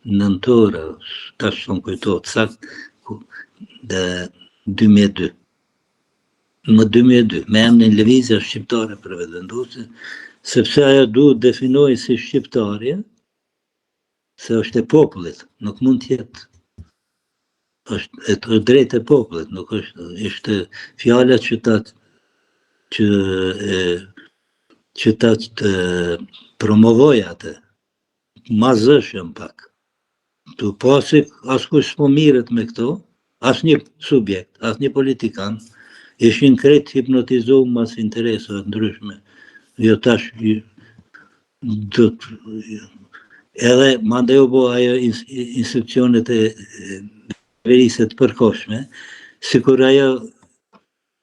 nëntor, tash s'më kujtohet sakt, dhe 2002. Më 2002, me emrin Lëvizja Shqiptare për Vetëvendosje, sepse ajo duhet definohej si shqiptare, se është e popullit, nuk mund të jetë është e të drejtë e popullit, nuk është ishte fjala që ta që e, që ta të promovoj atë ma zëshëm pak. Tu pa se askush s'po mirret me këto, asnjë subjekt, asnjë politikan, ishin krejt hipnotizu mas interesave të ndryshme. Jo tash do të... Edhe mandej u bo ajo institucionet e qeverisë të përkohshme, sikur ajo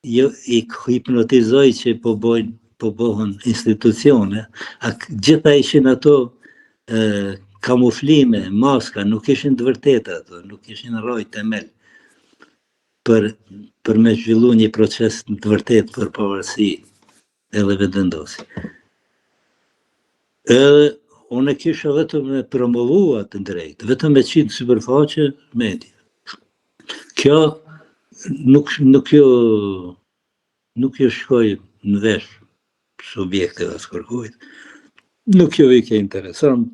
jo i hipnotizoi që po bojnë po bohen institucione, a gjitha ishin ato e, kamuflime, maska, nuk ishin të vërteta ato, nuk ishin rrojë temel për, për me zhvillu një proces të vërtetë për pavarësi edhe vetëvendosje. Edhe unë e kisha vetëm me promovu atë drejtë, vetëm me qitë në sipërfaqe media. Kjo nuk, nuk ju, nuk ju shkoi në vesh subjekteve as kërkujt, nuk ju vike interesant.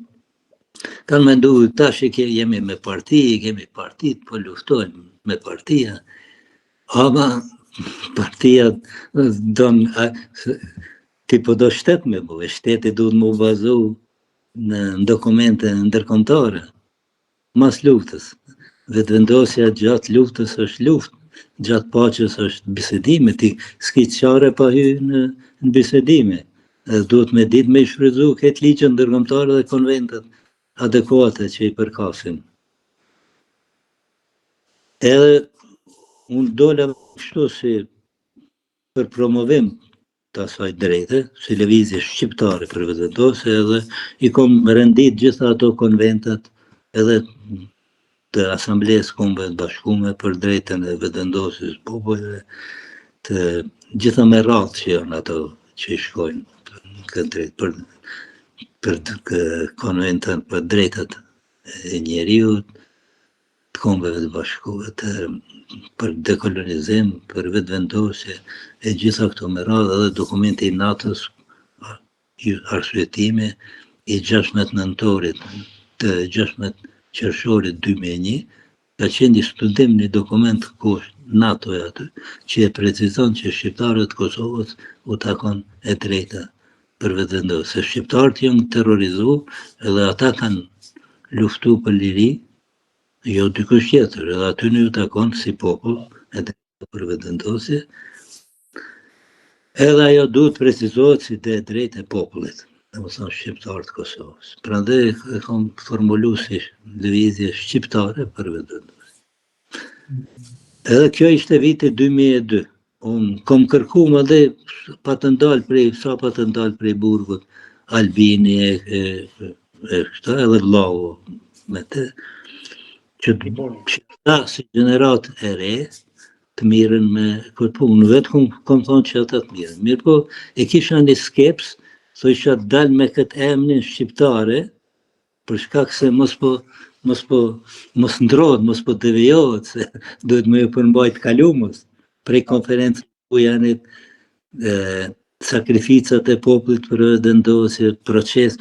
Kanë mendu, tash i ke, jemi me parti, kemi partit, po luftojmë me partia, ama partia don, a, ti po do shtet me bo, e shteti duhet mu bazu në dokumente ndërkombëtare, mas luftës. Vetëvendosja gjatë luftës është luftë, gjatë paqes është bisedime, ti s'ki qare pa hy në, në bisedime. Edhe duhet me ditë me i shfrytëzu këtë ligjet ndërkombëtare dhe konventat adekuate që i përkasin. Edhe unë dola kështu si për promovim të asaj drejte, si lëvizje shqiptare për vetëvendosje edhe i kom rendit gjitha ato konventat edhe të Asamblesë Kombeve të Bashkume për drejtën e vetëvendosjes popujve, të gjitha me radhë që janë ato që i shkojnë në këtë drejtë për për konventën për drejtat e njeriut, të Kombeve të Bashkuara, të për dekolonizim, për vetëvendosje, e gjitha këto me radhë edhe dokumenti i NATO-s, arsyetimi i 16 nëntorit të 16 qershorit 2001, ka qenë një studim, një dokument ku është NATO e aty, që e precizon që shqiptarët të Kosovës u takon e drejta për vetëvendosje. Se shqiptarët janë terrorizu edhe ata kanë luftu për liri, Jo dikush tjetër, edhe atyne ju takon si popull e drejta për vetëvendosje. Edhe ajo duhet precizohet si dhe e drejtë e popullit, domethënë shqiptarët të Kosovës. Prandaj e kam formulu si lëvizje shqiptare për vetëvendosje. Edhe kjo ishte viti 2002. Unë kom kërku mandej patën dalë prej, sa patën dalë prej burgut, Albini e, e, e këta edhe vllau me të, që, që ta si gjeneratë e re, të mirren me këtë punë. Unë vetë kom, kom thonë që ata të mirren. Mirëpo, e kisha një skeps, thojsha dal me këtë emnin shqiptare, për shkak se mos po mos po mos ndrohet, mos po devijohet se duhet me ju përmbajt kalumës prej konferencës Bujanit e, sakrificat e popullit për vetëvendosje, proces,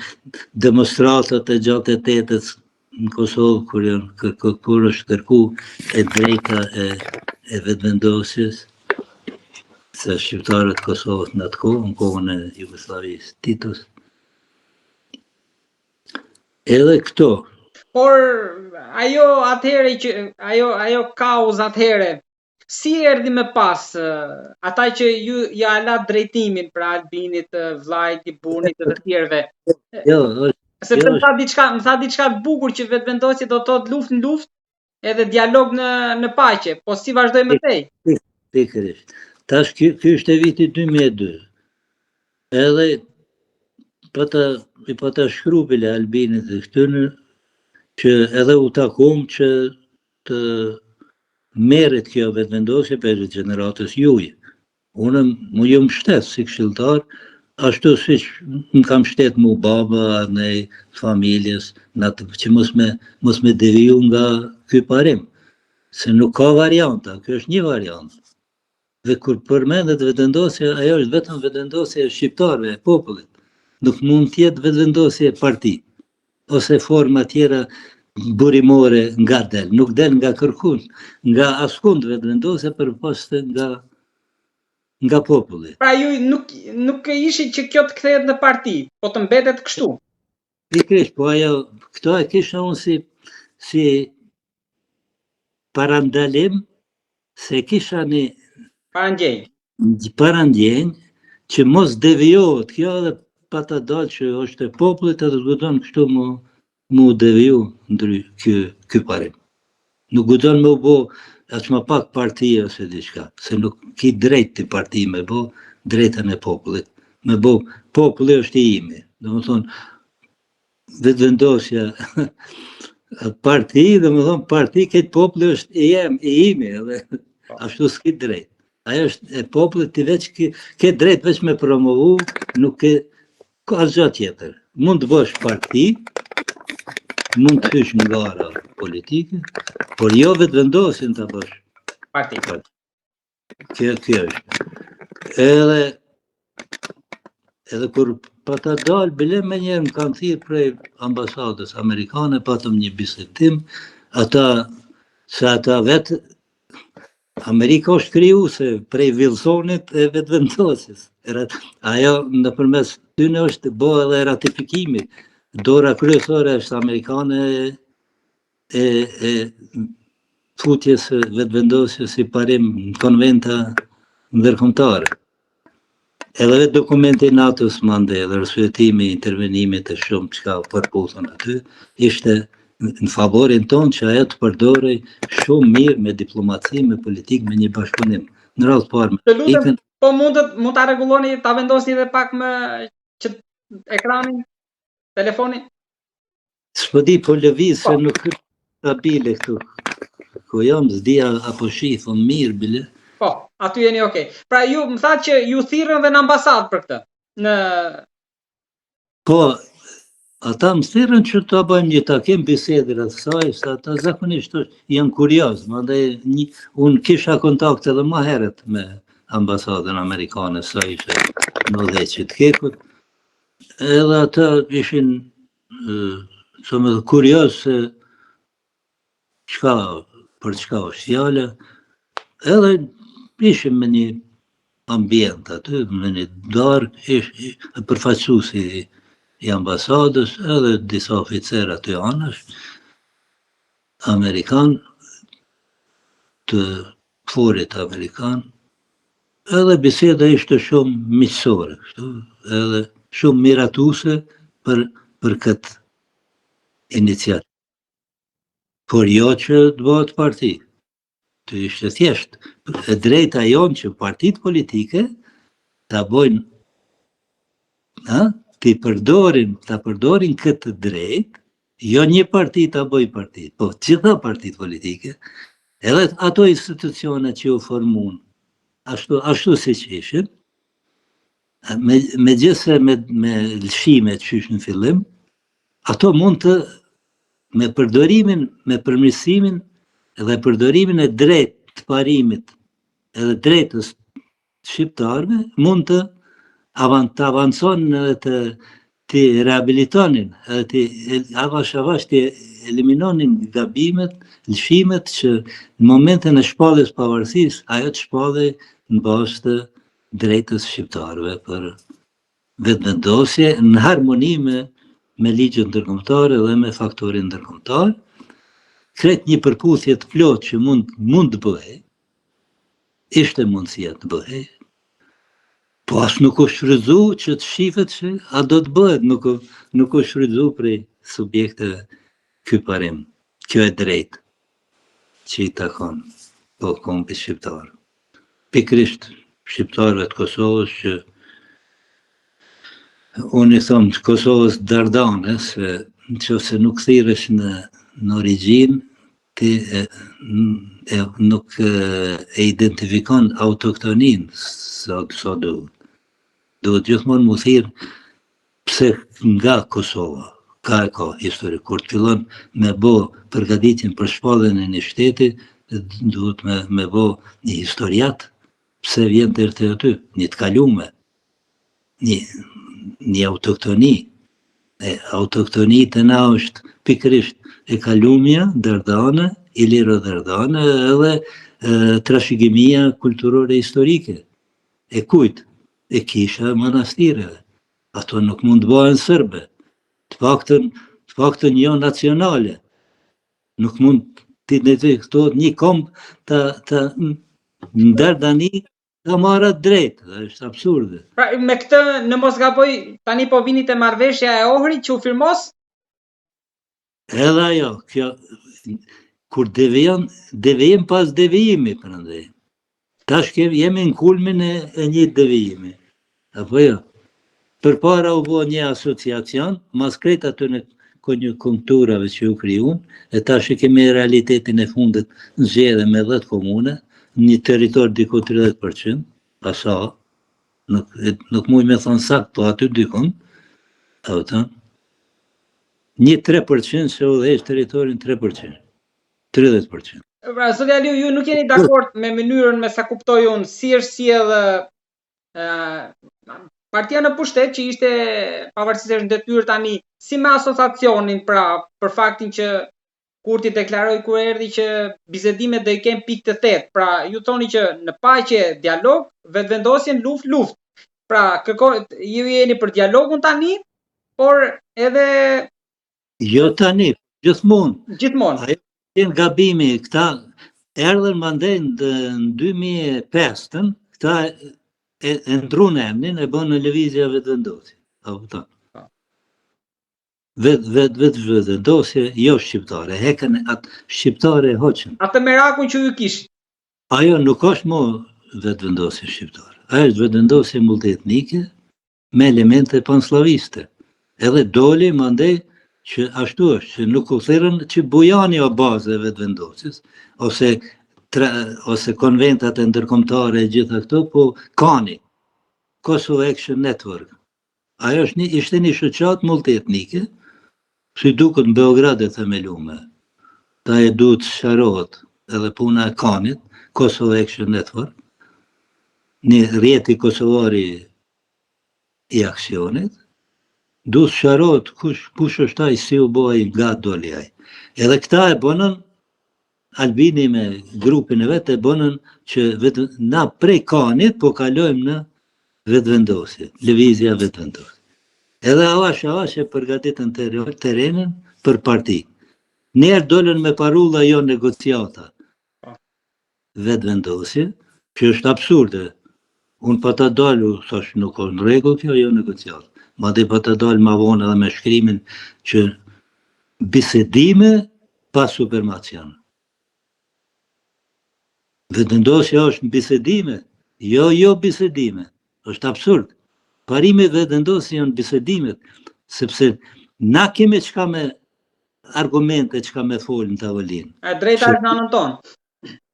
demonstratat e 68-ës në Kosovë kur janë kërku, kur është kërku e drejta e e vetëvendosjes se shqiptarët Kosovës në atë kohë, në kohën e Jugosllavisë Titos, Edhe këto. Por ajo atëherë që ajo ajo kauzë atëherë si erdhi më pas ata që ju ja la drejtimin pra Albinit, vllait, Liburnit dhe të tjerëve. Jo, është Sepse jo, më tha diçka, më tha diçka të bukur që vetëvendosje do të thotë luftë në luftë, edhe dialog në në paqe, po si vazhdoi më tej? Pikërisht. Tash ky ky është viti 2002. Edhe pata i pata shkru bile Albinit dhe këtyne që edhe u takum që të merret kjo vetëvendosje për gjeneratës juj. Unë mu ju mbështet si këshilltar, ashtu siç më ka mbështet mu baba, anej familjes, në atë që mos me, mos me deviju nga ky parim, se nuk ka varianta, kjo është një variant. Dhe kur përmendet vetëvendosje, ajo është vetëm vetëvendosje e shqiptarëve, e popullit. Nuk mund të jetë vetëvendosje e parti ose forma tjera burimore nga del, nuk del nga kërkund, nga askund vetëvendosje përpos të nga nga populli. Pra ju nuk nuk ishit që kjo të kthehet në parti, po të mbetet kështu. Pikërisht, po ajo, këto e kisha unë si, si parandalim, se kisha një parandjenjë. Një parandjenjë që mos devijohet kjo edhe pata dalë që është e popullit edhe s'guxon kështu më. Mu deviju ndry ky ky parim. Nuk guxon me u bo aq ma pak parti ose diçka, se nuk ki drejt ti parti me bo drejtën e popullit. Me bo populli është i imi. Domethonë vetëvendosja parti, domethonë parti këtë populli është i jem, i imi edhe po. ashtu s'ki drejt. Ajo është e popullit ti veç ke, ke drejt veç me promovu, nuk ke Ka asgjë tjetër. Mund të bësh parti, mund të hysh në gara politike, por jo vetëvendosjen ta bësh. Parti. Parti. Kjo, kjo është. Edhe, edhe kur pata dalë, bile menjëherë më kanë thirrë prej ambasadës amerikane, patëm një bisedim, ata, se ata vetë Amerika është krijuese prej Wilsonit e vetëvendosjes. Ajo nëpërmes tyne është bo edhe ratifikimi. Dora kryesore është amerikane e, e futjes së vetëvendosjes si parim në konventa ndërkombëtare. Edhe vetë dokumenti i NATO-s mandej edhe arsyetimi i intervenimit e shumë çka përputhen aty, ishte në favorin tonë që ajo të përdorej shumë mirë me diplomaci, me politikë, me një bashkëpunim. Në radhë të parë me Të lutem, po mund të mund ta rregulloni, ta vendosni edhe pak më që ekranin, telefonin. S'po di, po lëviz se po. nuk është stabile këtu. Ku jam, s'di a, a po shifëm mirë, bile. Po, aty jeni okay. Pra ju më thatë që ju thirrën dhe në ambasadë për këtë. Në Po, ata më thirrën që të bëjmë një takim bisedë rreth saj, se ata zakonisht janë kurioz, mandej një, unë kisha kontakt edhe më herët me ambasadën amerikane sa ishe në udhëheqje të KEK-ut, edhe ata ishin sa më kurioz se çka për çka është fjala, edhe ishim me një ambient aty, me një darkë, ish, përfaqësuesi i ambasadës, edhe disa oficerë aty anash, amerikan, të KFOR-it amerikan, edhe biseda ishte shumë miqësore, kështu, edhe shumë miratuese për për këtë iniciativë. Por jo që të bëhet parti. Të ishte thjesht e drejta jonë që partitë politike ta bëjnë ha, t'i përdorin, ta përdorin këtë të drejtë, jo një parti ta bëjë parti, po të gjitha partitë politike, edhe ato institucione që u formun, ashtu, ashtu siç ishin, me, megjithëse me, me lëshime qysh në fillim, ato mund të me përdorimin, me përmirësimin dhe përdorimin e drejtë të parimit edhe drejtës shqiptarëve mund të avan, të avanconin edhe të t'i rehabilitonin edhe t'i avash avash t'i eliminonin gabimet, lëshimet që në momentin e shpalljes pavarësisë, ajo të shpallej në bazë të drejtës shqiptarëve për vetëvendosje në harmoni me me ligjet ndërkombëtare dhe me faktorin ndërkombëtar, krejt një përputhje të plotë që mund mund të bëhej, Ishte mundësia të bëhej, po as nuk u shfrytëzu që të shifet që a do të bëhet, nuk, nuk u shfrytëzu prej subjekteve ky parim, kjo e drejtë që i takon po kombit shqiptar. Pikërisht shqiptarëve të Kosovës që unë i thom të Kosovës Dardane, se në qoftë se nuk thirresh në, në origjinë, ti e, e, nuk e, e identifikon autoktoninë sa, sa duhet. Duhet gjithmonë m'u thirrë pse nga Kosova, ka e ka histori. Kur të fillon me bo përgatitjen për shpalljen e një shteti, duhet me, me bo një historiat, pse vjen deri te aty, një të kalume, një, një autoktoni. E autoktoni te na është pikërisht e kalumja dardane, iliro-dardane edhe e, trashëgimia kulturore historike. E kujt? E kishave e manastireve. Ato nuk mund të bëhen serbe. Të paktën, të paktën jo nacionale. Nuk mund të identifikohet një komb të, të në Dardani Ta marrë atë drejtë, dhe është absurde. Pra, me këtë, në mos gaboj, tani po vini te marrëveshja e Ohrit që u firmos? Edhe ajo, kjo, kur devijon, devijim pas devijimi, prandaj. Tash kemi, jemi në kulmin e, e një devijimi. Apo jo? Përpara u bo një asociacion, mas krejt atyne konjunkturave që u krijun, e tash e kemi realitetin e fundit në zgjedhje me 10 komune, një territor diku 30%, a sa, nuk, nuk muj me thonë sakt, po aty dikun, a kupton? Një 3% se udhëheq territorin 3%, 30%. Pra, zoti Aliu, ju nuk jeni dakord me mënyrën me sa kuptoj unë, si është sjellë ë partia në pushtet që ishte pavarësisht se është në detyrë tani, si me asociacionin, pra, për faktin që Kurti deklaroi kur erdhi që bisedimet do i kenë pikë të tetë. Pra, ju thoni që në paqe dialog, vetëvendosjen luftë luftë. Pra, kërko ju jeni për dialogun tani, por edhe Jo tani, gjithmonë. Gjithmonë. Ajo qenë gabimi, këta erdhën mandej në 2005-ën, këta e, e ndrrun emnin, e bënë Lëvizja Vetëvendosje. A kupton? Po. Vet, vet, vet, vetëvendosje, jo shqiptare, hekën atë shqiptare e hoqën. Atë merakun që ju kishit. Ajo nuk është mo vetëvendosje shqiptare. Ajo është vetëvendosje multietnike me elemente pansllaviste. Edhe doli mandej që ashtu është, që nuk u thirrën që Bujani o bazë e vetëvendosjes, ose, tre, ose konventat e ndërkombëtare e gjitha këto, po KAN-i, Kosovo Action Network. Ajo është një, ishte një shoqatë multietnike, si duket në Beograd e themelume. Ta e duhet të sqarohet edhe puna e KAN-it, Kosovo Action Network, një rrjeti kosovar i aksionit, duhet të sqarohet kush, kush është ai, si u bo ai, nga doli ai. Edhe këta e bënën, Albini me grupin e vet e bënën që vetë, na prej KAN-it po kalojmë në vetëvendosje, lëvizja vetëvendosje. Edhe avash avash e përgatitën terrenin për parti. Njëherë dolën me parulla jo negociata. Po. Vetëvendosje, që është absurde. Unë pata dalë, thash nuk është në rregull kjo, jo negociata. Madje pata dalë ma vonë edhe me shkrimin që bisedime pa supremacion. Vetëvendosja është në bisedime, jo jo bisedime. Është absurd. Parimi vetëvendosje janë bisedimet, sepse na kemi çka me argumente çka me folë në tavolinë. E drejta është në anën tonë.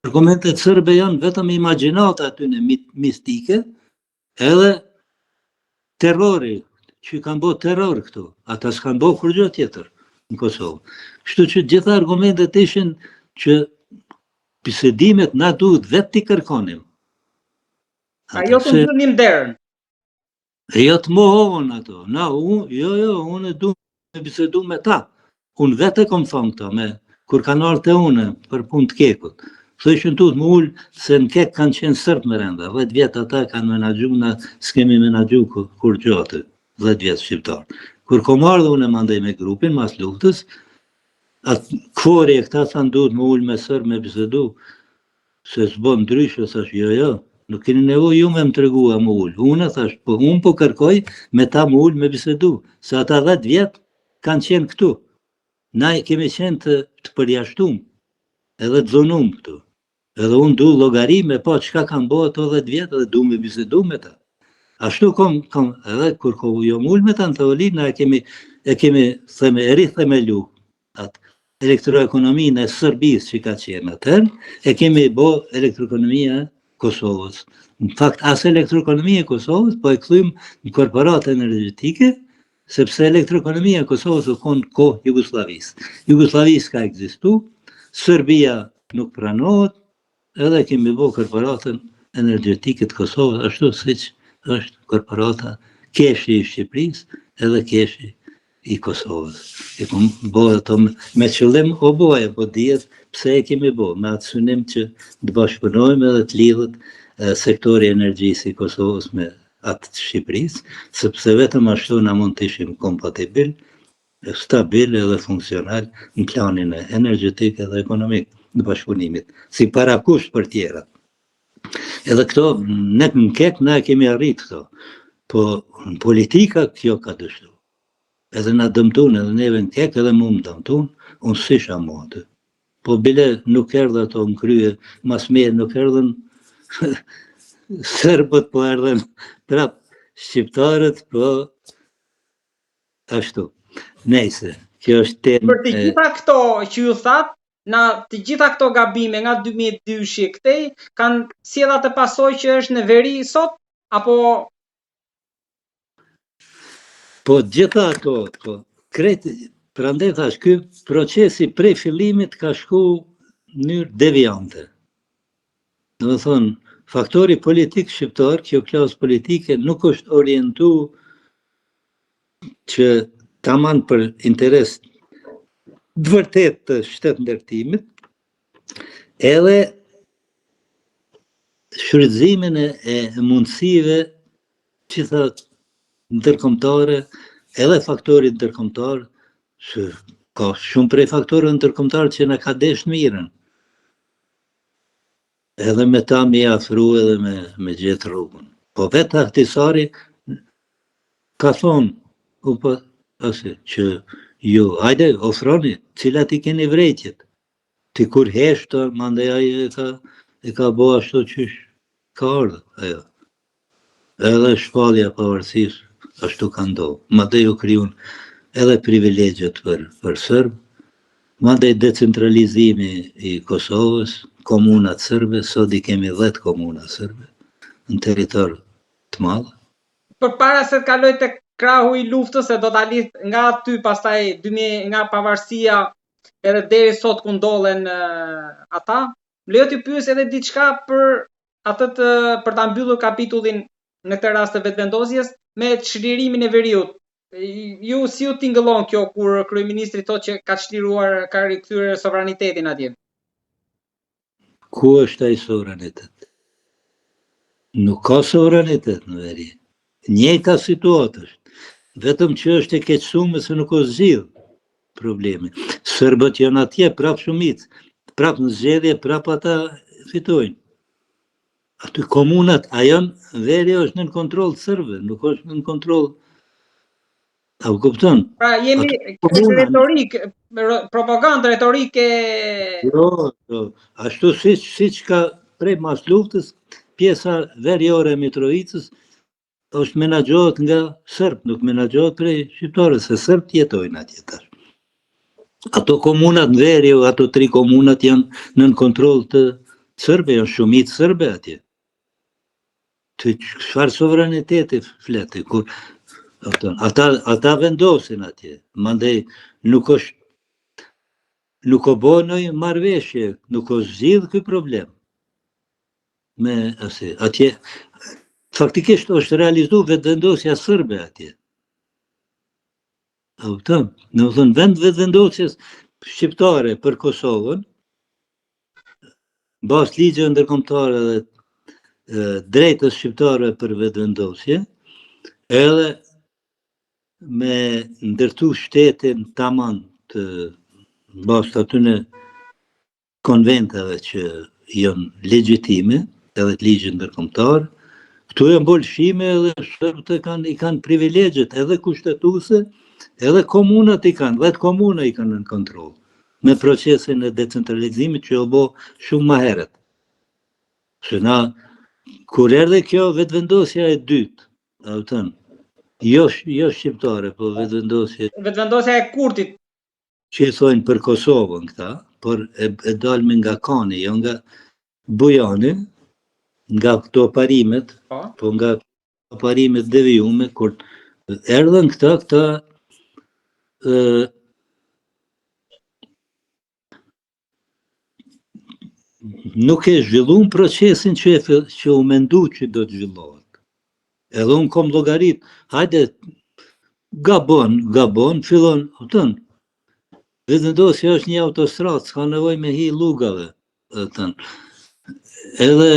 Argumentet serbe janë vetëm imagjinata atyne mistike, edhe terrori, që kanë bo terror këtu, ata s'kanë bo kurgjë tjetër në Kosovë. Kështu që gjitha argumentet ishin që bisedimet na duhet vetë t'i kërkonim. A jo të mbyllnim derën? E jo të mohohen ato. Na, u, jo, jo, unë du me bisedu me ta. Unë vetë e kom thonë këto, me, kur kanë ardhë te une, për punë të KEK-ut. Thojshin duhet me ulë, se në KEK kanë qenë sërbë mrenda. 10 vjet ata kanë menaxhu, na s'kemi menaxhu kurgjo aty. 10 vjet shqiptar. Kur kom ardhë unë mandej me grupin, mas luftës, atë KFOR-i e këta thanë duhet me ulë me sërbë me bisedu. Se s'bon ndryshe, thash, jo, jo, nuk keni nevojë ju me më tregua me ulë. Unë, thash, po unë po kërkoj me ta me ulë me bisedu, se ata 10 vjet kanë qenë këtu. Na kemi qenë të, të përjashtum, edhe të dhunum këtu. Edhe unë du llogari me pa çka kanë bo ato 10 vjet edhe du me bisedu me ta. Ashtu kom, kom edhe kur ko jom ulë me ta në tavolinë, na e kemi, e kemi theme, e rithemelu atë elektroekonominë e Serbisë që ka qenë atëherë, e kemi bo elektroekonomia e Kosovës. Në fakt, as elektroekonomia e Kosovës, po e kthym në korporatë energjetike, sepse elektroekonomia e Kosovës u konë kohë Jugosllavisë. Jugosllavisë ka ekzistu, Serbia nuk pranohet, Edhe kemi bo korporatën energjetike të Kosovës, ashtu siç është korporata Keshi i Shqipërisë edhe Keshi i Kosovës. E kom bo ato me qëllim o bo e, po dihet pse e kemi bo, me atë synim që të bashkëpunojmë edhe të lidhet sektori i energjisë i Kosovës me atë të Shqipërisë, sepse vetëm ashtu na mund të ishim kompatibil stabil edhe funksional në planin energjetik edhe ekonomik të bashkëpunimit, si parakusht për tjerat. Edhe këto, ne në KEK, ne kemi arrit këto, po në politika kjo ka dështu. Edhe na dëmtun, edhe neve në KEK, edhe mu më dëmtun, unë s'isha mu aty. Po bile nuk erdhën ato në krye, mas meje nuk erdhën serbët, po erdhën prap shqiptarët, po ashtu. Nejse, kjo është temë. Për të gjitha këto që ju thatë, na të gjitha këto gabime nga 2002-shi këtej kanë sjellë atë pasojë që është në veri sot apo Po gjitha ato, po krejt prandaj thash ky procesi prej fillimit ka shku në mënyrë deviante. Domethonë, faktori politik shqiptar, kjo klasë politike nuk është orientu që taman për interes të vërtet të shtetndërtimit, edhe shfrytëzimin e, e mundësive gjitha ndërkombëtare, edhe faktorit ndërkombëtar, se ka shumë prej faktorëve ndërkombëtarë që na ka deshtë mirën. Edhe me ta me i afru edhe me, me gjetë rrugën. Po vetë Ahtisari ka thonë, u po, ase, që ju, hajde, ofroni, cilat i keni vrejtjet. Ti kur heshtë, mandej ai e ka, e ka bo ashtu qysh ka ardhë, ajo. Edhe shpallja e pavarësisë, ashtu ka ndodhë. Mandej u krijun edhe privilegjet për, për sërbë, mandej decentralizimi i Kosovës, komunat sërbe, sot i kemi 10 komuna sërbe, në territor të madh. Përpara se të kaloj tek krahu i luftës, se do ta lidh nga aty pastaj 2000 nga pavarësia edhe deri sot ku ndodhen ata, më lejo t'ju pyes edhe diçka për atë të për ta mbyllur kapitullin në këtë rast të vetëvendosjes me çlirimin e veriut. Ju si ju tingëllon kjo kur kryeministri thotë që ka çliruar, ka rikthyer sovranitetin atje? Ku është ai sovranitet? Nuk ka sovranitet në veri. Njëjta situatë është. Vetëm që është e keqësume se nuk o zgjidh problemi. Serbët janë atje, prap shumicë, prap në zgjedhje, prap ata fitojnë. Aty komunat, a janë, veri është nën kontroll të nuk është nën kontroll A u kupton? Pra jemi retorikë, propagandë retorike. Jo, jo, ashtu siç siç ka prej mas luftës, pjesa veriore e Mitrovicës është menaxhohet nga serbët, nuk menaxhohet prej shqiptarëve, se serbët jetojnë atje tash. Ato komunat në veri, ato tri komunat janë nën kontroll të serbëve, janë shumicë serbe atje. Ti çfarë sovraniteti flet ti, kur ata, ata, ata vendosin atje, mandej nuk është nuk o bo noj marrëveshje, nuk o zgjidh ky problem. Me asi, atje faktikisht është realizu vetëvendosja sërbe atje. A kupton? Domethënë, vend vetëvendosjes shqiptare për Kosovën, bazë ligjeve ndërkombëtare dhe drejtës shqiptare për vetëvendosje, edhe me ndërtu shtetin taman të bazë të atyne konventave që janë legjitime, edhe të ligjit ndërkombëtar, këtu janë bo lëshime edhe serbët kanë, i kanë privilegjet edhe kushtetuese, edhe komunat i kanë, 10 komuna i kanë në kontroll me procesin e decentralizimit që u bo shumë ma herët. Se na, kur erdhi kjo vetëvendosja e dytë, a kupton, jo, jo shqiptare, po vetëvendosje... Vetëvendosja e Kurtit. Që i thojnë për Kosovën këta, por e, e dalme nga Kani, jo nga Bujani, nga këto parimet, po, po nga parimet devijume, kur erdhën këta, këta e, nuk e zhvillun procesin që, e, që u mendu që do të zhvillohet. Edhe unë kom llogarit, hajde, gabon, gabon, fillon, kupton, Vetëvendosja është një autostradë, s'ka nevojë me hi llugave, kupton. Edhe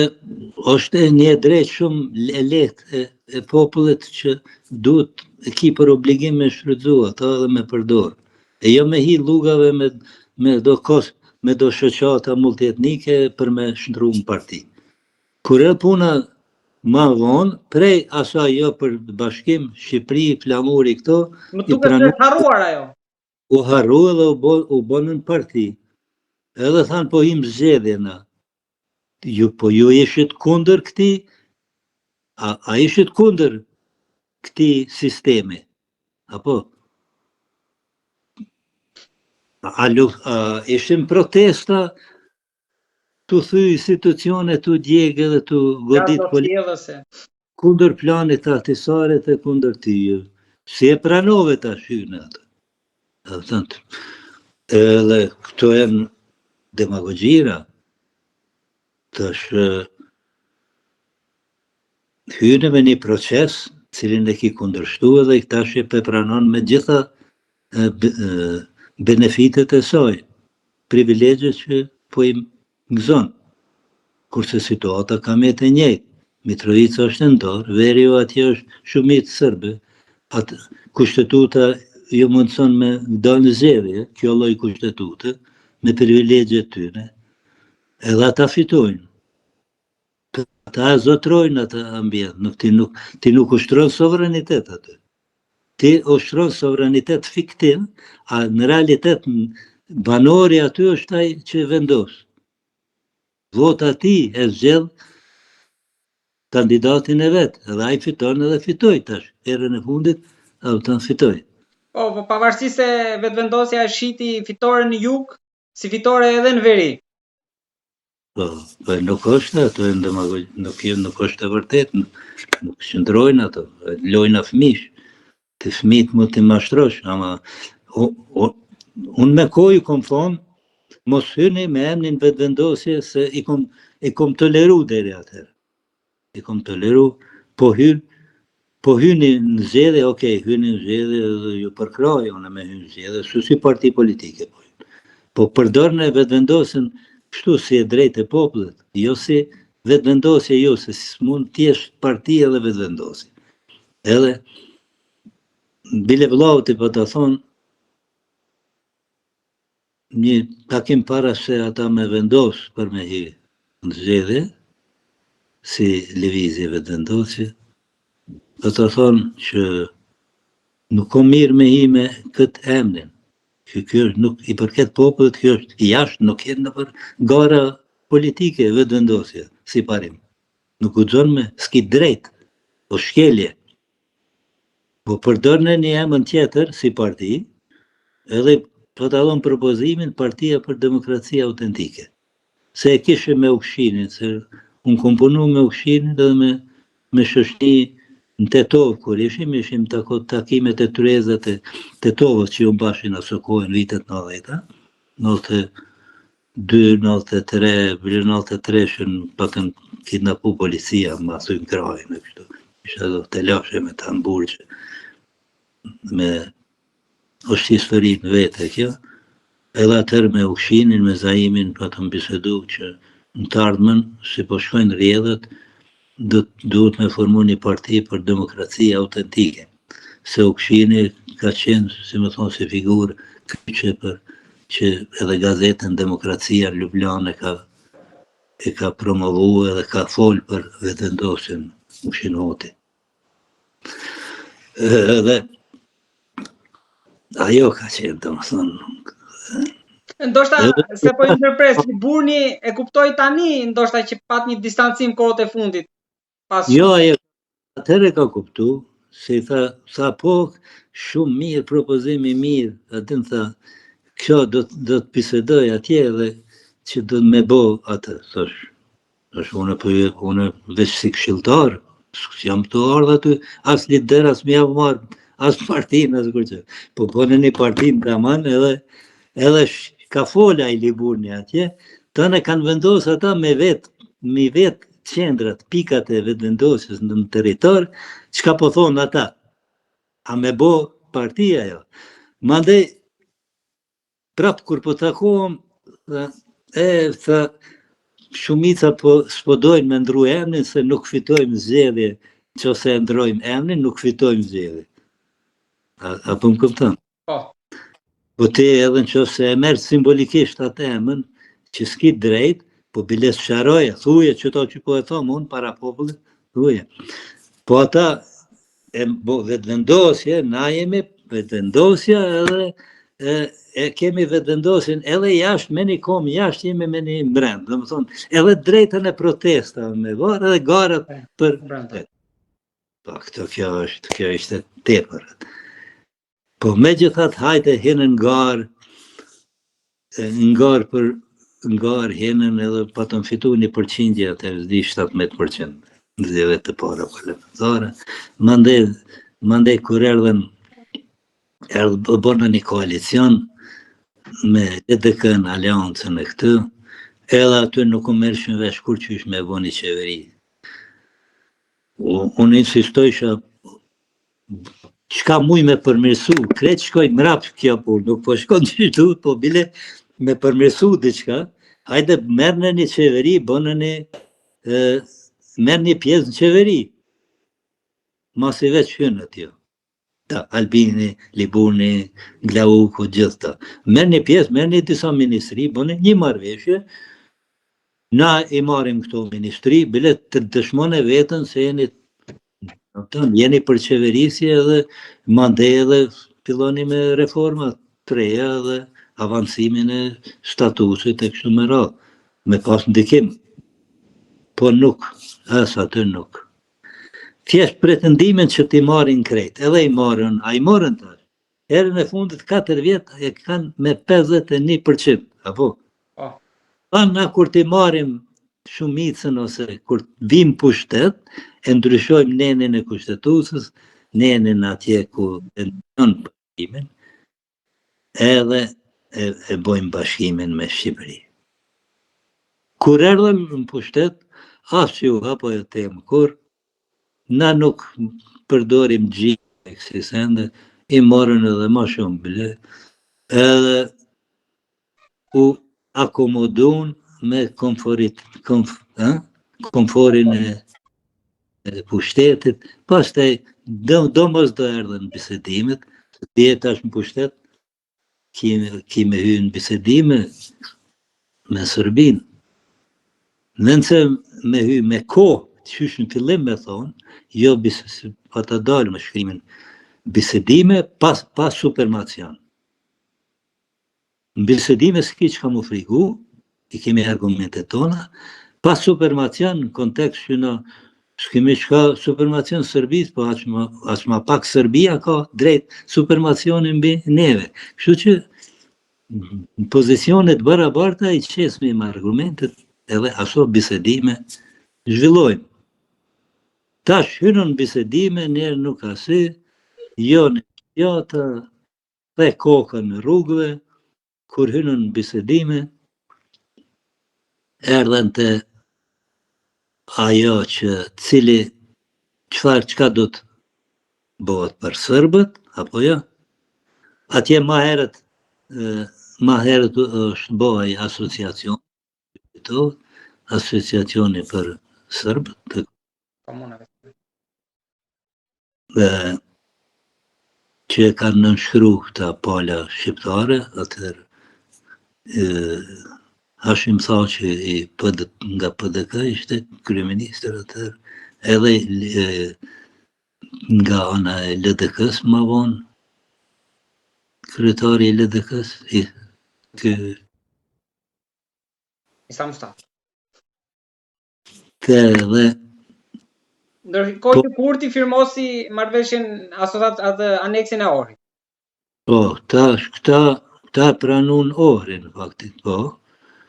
është një e drejtë shumë e lehtë e, e popullit që duhet e ki për obligim me shfrytëzu ato edhe me përdor. E jo me hi llugave me, me do kos, me do shoqata multietnike për me shndru në parti. Kur e puna. Ma vonë, prej asaj jo për bashkim, Shqipëri, flamuri këto, Më duket se është harruar ajo. U harru edhe u, bo, u bonën parti. Edhe thanë po him zgjedhje na. Ju, po ju ishit kundër këtij, a, a ishit kundër këtij sistemi? Apo? A, a, a ishin protesta tu thy institucione, tu djegë edhe tu godit policia. Kundër planit të Ahtisarit e kundër tij. Si e pranove tash hynë atë? A thënë, edhe këto janë demagogjira. Tash hynë me një proces, cilin e ki kundërshtu edhe tash e pe pranon me gjitha benefitet e saj, privilegjet që po i gëzon. Kurse situata ka met e njëjtë. Mitrovica është e ndarë, veriu atje është shumicë sërbe, atë kushtetuta ju mundëson me dalë në zgjedhje, kjo lloj kushtetute, me privilegjet tyre, edhe ata fitojnë. Ata e zotrojnë atë ambient, nuk, ti, nuk, ti nuk ushtron sovranitet aty. Ti ushtron sovranitet fiktiv, a në realitet banori aty është ai që vendos. Vota e tij e zgjedh kandidatin e vet, edhe ai fiton edhe fitoi tash, herën e fundit, a do fitoi. Po, po pavarësisht se vetëvendosja e shiti fitoren në jug, si fitore edhe në veri. Po, po nuk është ato e demagogji, nuk, nuk është e vërtetë, nuk, nuk qëndrojnë ato, lojna fëmish, ti fëmijët mund t'i mashtrosh, ama o, o, unë me kohë ju kom thonë, mos hyni me emnin vetëvendosje se i kom, i kom toleru deri atëherë. I kom toleru, po hyn, po hyni në zgjedhje, ok, hyni në zgjedhje dhe ju përkrahi unë me hy në zgjedhje, su si parti politike po hyn. Po përdorne vetëvendosjen kështu si e drejtë e popullit, jo si vetëvendosje jo, se s'mund të jesh parti edhe vetëvendosje. Edhe bile vëllaut i pata thonë, Një takim para se ata me vendos për me hi në zgjedhje, si lëvizje vetëvendosje, pata thonë që nuk o mirë me hi me këtë emnin, që kjo është nuk i përket popullit, kjo është jashtë, nuk jenë nëpër gara politike vetëvendosje, si parim. Nuk guxon me, s'ki drejt, po shkelje. Po përdorne një emën tjetër si parti, edhe po ta dhon propozimin Partia për Demokraci Autentike. Se e kishim me Ukshinin, se unë kom punu me Ukshinin edhe me, me shoqni në Tetovë, kur ishim, ishim tako, takimet e tryezat e Tetovës që u mbashin aso kohë në vitet 90-ta, 92, 93, bile 93-shën patën kidnapu policia, ma thyn krahin e kështu. Isha do telashe me ta në burgje. Me është histori në vete kjo. Edhe atëherë me Ukshinin, me Zaimin, patëm bisedu që në të ardhmen, si po shkojnë rrjedhat, do duhet me formu një parti për demokraci autentike. Se Ukshini ka qenë, si me thonë, si figurë kyçe për që edhe gazetën Demokracia në Lublanë e ka e ka promovu edhe ka fol për vetëvendosjen Ukshin Hoti. Edhe ajo ka qenë, domethënë, Ndoshta se po ju ndërpres, Liburni e kuptoi tani, ndoshta që pat një distancim kohët e fundit. Pas Jo, ajo atëherë ka kuptu, se i tha, tha po, shumë mirë, propozim i mirë, a din tha, kjo do, do të bisedoj atje dhe që do të me bo atë, thosh, thosh, unë po unë veç si këshilltar, s'jam tu ardhë aty, as lider, as me jau marrë, as partinë, as kurgjë. Po bënë një partinë taman edhe, edhe ka folë ai Liburni atje, tani kanë vendosë ata me vetë, me vetë qendrat, pikat e vetëvendosjes në territor, çka po thonë ata? A me bo parti ajo? Mandej, prap kur po takohem, tha, e, tha, shumica po s'po dojnë me ndru emnin se nuk fitojmë zgjedhje, qëse e ndrojmë emnin, nuk fitojmë zgjedhje. A, a po më kupton? Po. Po ti edhe në qoftë se e merr simbolikisht atë emën, që s'ki drejt, po bile sqaroje, thuje që to që po e thom unë para popullit, Uje. Po ata e bo vetëvendosje, na jemi vetëvendosja edhe e, e kemi vetëvendosjen edhe jashtë me një kom jashtë jemi me një mbrenda. Domethonë, edhe drejtën e protestave me varë edhe garat për brenda. Po këto kjo është, kjo ishte tepër. Po megjithatë hajde hinën në garë, në garë për në garë hinën edhe patën fitu një përqindje atëherë s'di 17% në zgjedhjet të para parlamentare. Mandej, mandej kur erdhën erdhë bënë një koalicion me LDK-në, aleancën e këtë, edhe aty nuk u merrshin vesh kur qysh me bo një qeveri. Unë insistojsha çka muj me përmirësu, krejt shkoj mrapsht kjo punë, nuk po shkon qysh duhet, po bile me përmirësu diçka, hajde merrne një qeveri, bënë një, merr një pjesë në qeveri, masi veç hynët jo. Ta, Albini, Liburni, Glauku, gjithë ta. Merr një pjesë, merr një disa ministri, bënë një marrëveshje, Na i marrim këto ministri, bile të dëshmone veten se jeni kupton, jeni për qeverisje edhe mandej edhe filloni me reforma të reja edhe avancimin e statusit e kështu me radhë, me pas ndikim. Po nuk, as aty nuk. Thjesht pretendimin që t'i marrin krejt, edhe i marrën, a i morën tash? Herën e fundit 4 vjet e kanë me 51%, apo? Po. Pa na kur t'i marrim shumicën ose kur të vim pushtet, e ndryshojmë nenin e kushtetutës, nenin atje ku e ndryshon bashkimin, edhe e, e bojmë bashkimin me Shqipëri. Kur erdhëm në pushtet, as që u hap ajo temë kur, Na nuk përdorim gjith kësi sende, i morën edhe ma shumë bile, edhe u akomodun me komforit, komf, ha? komforin e, e pushtetit, pastaj do, domosdo erdhën bisedimet, se ti je tash në pushtet, ki me hy në bisedime me Serbinë. Në se me hy me kohë, qysh në fillim me thonë, jo bis, pa të dalë me shkrimin, bisedime pas, pa supermacion. Në bisedime s'ki çka m'u frigu, i kemi argumentet tona, pa supermacion në kontekst që na s'kemi çka supermacion Serbisë, po aq ma, aq ma pak Serbia ka drejt supermacionin mbi neve. Kështu që në pozicione të barabarta i qesmi me argumentet edhe aso bisedime zhvillojmë. Tash hynën në bisedime, njerë nuk asi, jo në jo të dhe kokën rrugëve, kur hynën në bisedime, erdhën te ajo që cili çfarë çka do të bëhet për serbët apo jo. Atje ma herët ma herët është bo ai asociacion, asociacioni për serbët të komunave. Dhe që e kanë nënshkru këta pala shqiptare, atëherë Hashim Thaçi i PD, nga PDK ishte kryeministër atëherë, edhe e, nga ana e LDK-s ma vonë, kryetari i LDK-s, i, kë... Isa Mustafa. Të dhe Ndërkohë po, që Kurti firmosi marrëveshjen asociat atë aneksin e Ohrit. Po, tash këta këta pranun Ohrin në fakt, po.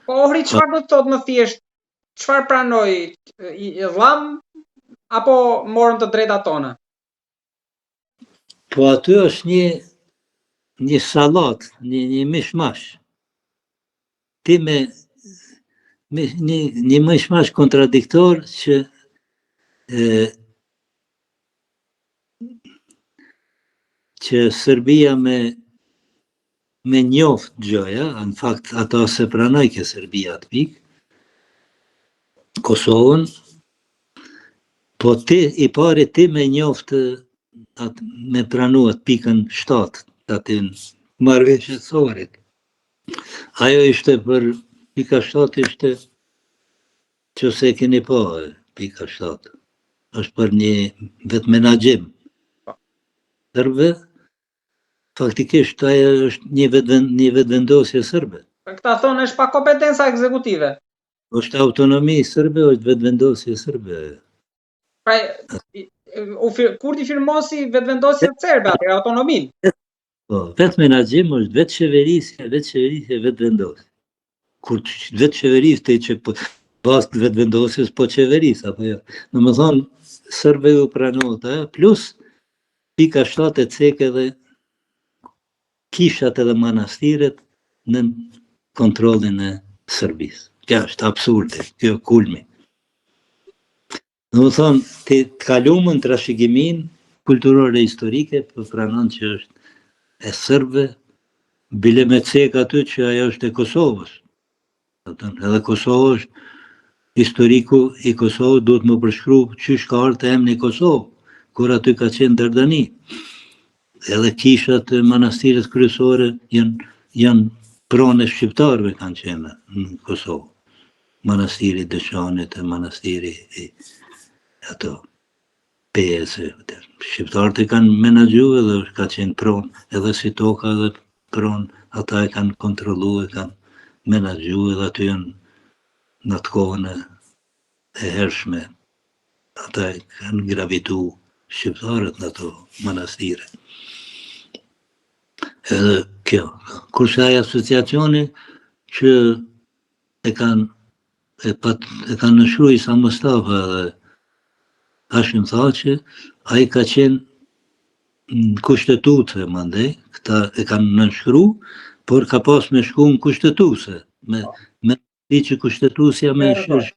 Po Ohri çfarë do të thotë më thjesht? Çfarë pranoi? I, i dhamë apo morëm të drejtat tona? Po aty është një një sallat, një një mishmash. Ti me, me një një mishmash kontradiktor që e, që Serbia me me njoft gjoja, në fakt ato se pranojke Serbia atë pikë, Kosovën, po ti i pari ti me njoft atë me pranu atë pikën 7 të aty marrëveshjes së Ohrit. Ajo ishte për pika 7 ishte që se keni pa, pika 7. Është për një vetëmenaxhim. Po. Serbe, faktikisht ajo është një vetvend, një vetëvendosje serbe. Po këta thonë është pa kompetenca ekzekutive. Është autonomi serbe, është vetëvendosje serbe. Pra, u fir, Kurti firmosi vetëvendosjen serbe, atëherë autonominë. Po, vetëmenaxhim është vetëqeverisje, vetëqeverisje, vetëvendosje. Kur vetëqeveris ti që po bazë të vetëvendosjes po qeveris apo jo. Domethënë serbëve u pranohet ajo plus pika 7 e cek edhe kishat edhe manastiret nën kontrollin e Serbisë. Kjo është absurde, kjo kulmi. Domethënë, ti të kalumën trashëgiminë kulturore historike, po pranon që është e serbëve, bile me cek aty që ajo është e Kosovës. Domethënë, edhe Kosova është historiku i Kosovës duhet me përshkru qysh ka ardhë emni Kosovë, kur aty ka qenë Dardani. Edhe kishat e manastiret kryesore janë janë pronë e shqiptarëve kanë qenë në Kosovë. Manastiri i Deçanit e manastiri i ato Pejës e shqiptarët e kanë menaxhu edhe ka qenë pronë edhe si toka edhe pronë ata e kanë kontrollu e kanë menaxhu edhe aty janë në atë kohën e, e hershme ata e kanë gravitu shqiptarët në ato manastire. Edhe kjo, kurse ai asociacioni që e kanë e pat e kanë nënshkru Isa Mustafa edhe Hashim Thaçi, ai ka qenë në kushtetute mandej, këta e kanë nënshkru, por ka pas me shku në kushtetuse, me, me di që kushtetusja me shirsh.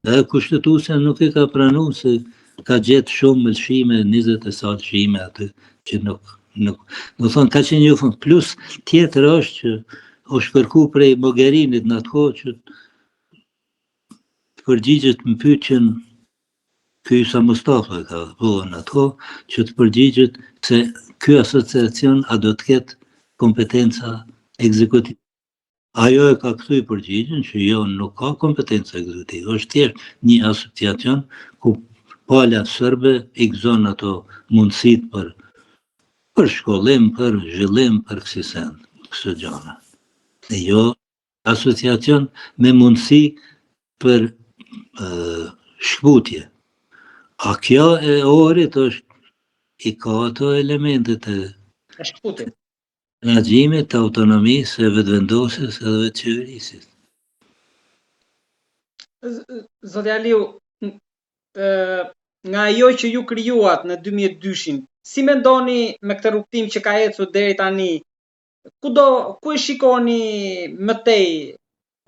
Dhe kushtetusja nuk e ka pranu se ka gjetë shumë lëshime, 20 e sa lëshime aty, që nuk, nuk, domethonë, ka qenë një fund. Plus, tjetër është që është kërku prej Mogherinit në atë kohë që të përgjigjet në pyetjen ky Isa Mustafa ka bo në atë kohë që të përgjigjet se ky asociacion a do të ketë kompetenca ekzekutive. Ajo e ka kthy përgjigjen që jo nuk ka kompetenca ekzekutive, është thjesht një asociacion ku pala serbe i gëzon ato mundësitë për për shkollim, për zhvillim, për kësi send, këso gjana. E jo asociacion me mundësi për shkëputje. A kjo e Ohrit është i ka ato elementet e shkëputjes. Menaxhimit të autonomisë së vetëvendosjes edhe vetëqeverisjes. Zoti Aliu, nga ajo që ju krijuat në 2002-shin, si mendoni me këtë rrugëtim që ka ecur deri tani, ku do ku e shikoni më tej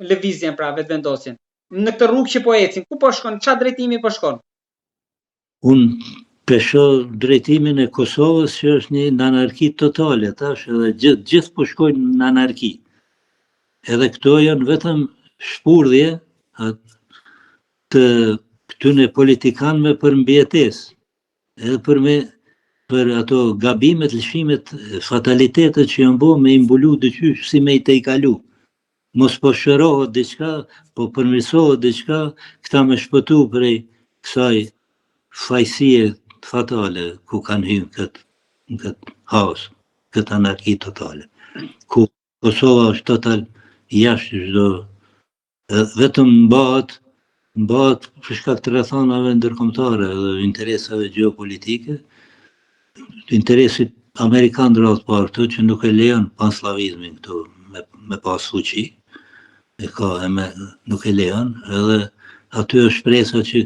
lëvizjen pra vetëvendosjen? Në këtë rrugë që po ecin, ku po shkon, çfarë drejtimi po shkon? Unë pe shoh drejtimin e Kosovës që është një në anarki totale tash edhe gjithë gjithë po shkojnë në anarki. Edhe këto janë vetëm shpurdhje të këtyne politikanëve për mbijetesë, edhe për me për ato gabimet, lëshimet, fatalitetet që janë bo me i mbulu diqysh si me i tejkalu. Mos po shërohet diçka, po përmirësohet diçka, këta me shpëtu prej kësaj fajësie fatale ku kanë hy në këtë në këtë haos, këtë anarki totale. Ku Kosova është total jashtë çdo vetëm mbahet mbahet për shkak të rrethanave ndërkombëtare dhe interesave gjeopolitike, interesit amerikan në radhë të parë këtu që nuk e lejon pansllavizmin këtu me, me pas fuqi, e ka e me, nuk e lejon, edhe aty është shpresa që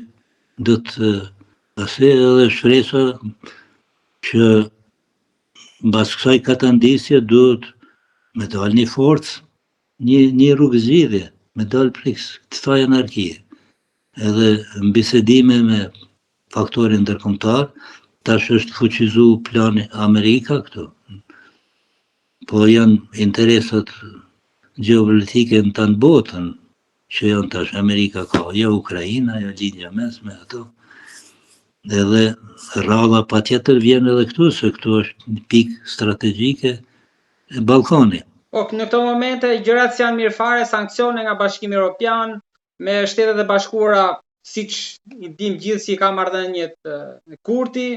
do të asi edhe shpresa që mbas kësaj katandisje duhet me dalë një forcë, një, një rrugë zgjidhje, me dalë prej kësaj anarkie. Edhe në bisedime me faktorin ndërkombëtar, tash është fuqizu plani Amerika këtu. Po janë interesat gjeopolitike në tanë botën, që janë tash Amerika ka, jo Ukraina, jo Lindja Mesme, ato. Edhe radha patjetër vjen edhe këtu, se këtu është një pikë strategjike e Ballkani. Po, në këto momente gjërat s'janë mirë fare, sanksione nga Bashkimi Evropian, me Shtetet e Bashkuara. siç i dim gjithë si i ka marrëdhëniet me Kurti,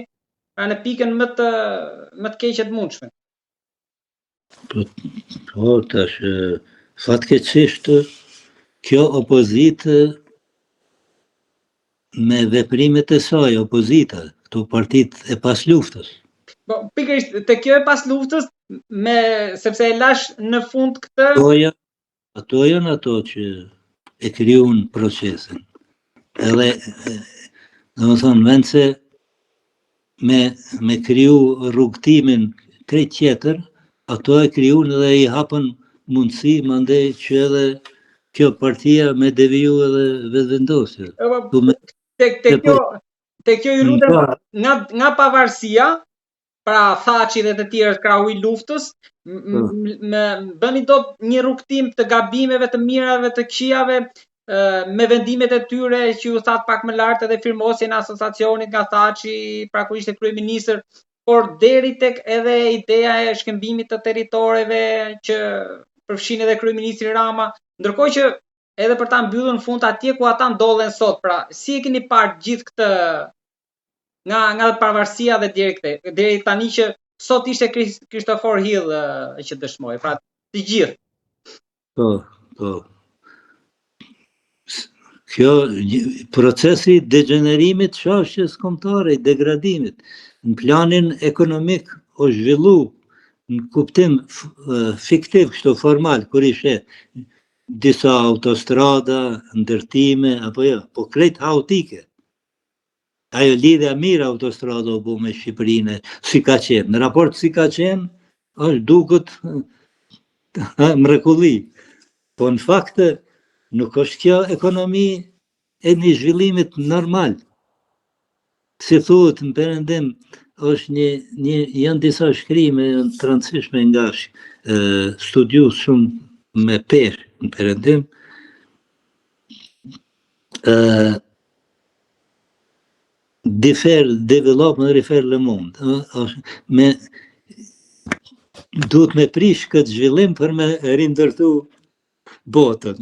pra në pikën më të më të keqe të mundshme. Po, po tash fatkeqësisht kjo opozitë me veprimet e saj, opozita, këto partitë e pasluftës. Po, pikërisht te kjo e pasluftës me sepse e lash në fund këtë. Po ja, ato janë ato që e krijun procesin. Edhe domethënë, vend se me, me kriju rrugëtimin krejt tjetër, ato e krijun edhe i hapën mundësi, mandej që edhe kjo partia me deviju edhe Vetëvendosje. Po, me, tek, tek kjo, tek kjo ju lutem, nga, nga pavarësia, pra Thaçi dhe të tjerët krahu i luftës, po. më bëni dot një rrugëtim të gabimeve, të mirave, të këqijave, me vendimet e tyre që ju thatë pak më lart edhe firmosjen e asociacionit nga Thaçi, pra kur ishte kryeministër, por deri tek edhe ideja e shkëmbimit të territoreve që përfshin edhe kryeministrin Rama, ndërkohë që edhe për ta mbyllur në fund atje ku ata ndodhen sot, pra si e keni parë gjithë këtë nga nga pavarësia dhe deri këtë, deri tani që sot ishte Kristofor Hill që dëshmoi, pra të gjithë. Po, po. Kjo procesi i degjenerimit çështjes kombëtare, i degradimit, në planin ekonomik o zhvillu në kuptim fiktiv, kështu formal, kur i sheh disa autostrada, ndërtime, apo jo, po krejt haotike. Ajo lidhja mirë autostrada u bo me Shqipërinë, si ka qenë. Në raport si ka qenë, është duket mrekulli. Po në fakt, nuk është kjo ekonomi e një zhvillimit normal. Si thuhet në perëndim, është një, një, janë disa shkrime të rëndësishme nga studiues shumë me peshë në perëndim, ë Défaire développement refaire le monde. Është me duhet me prish këtë zhvillim për me rindërtu botën.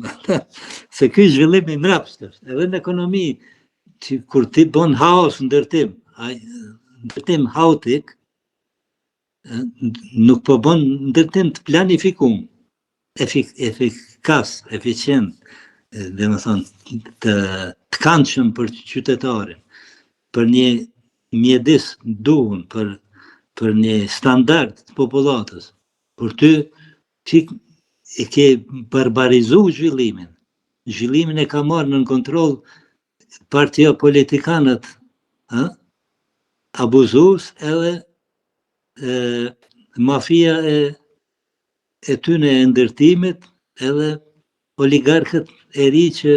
Se ky zhvillim i mrapsht është. Edhe në ekonomi, që kur ti bon haos ndërtim, ai ndërtim haotik, nuk po bon ndërtim të planifikum, efik, efikas, eficient, domethënë, të, të kandshëm për qytetarin, për një mjedis duhun, për, për një standard të popullatës, por ty, ti e ke barbarizu zhvillimin, zhvillimin e ka marrë nën kontroll partia politikanët, ha? abuzues edhe e, mafia e e tyne e ndërtimit edhe oligarkët e ri që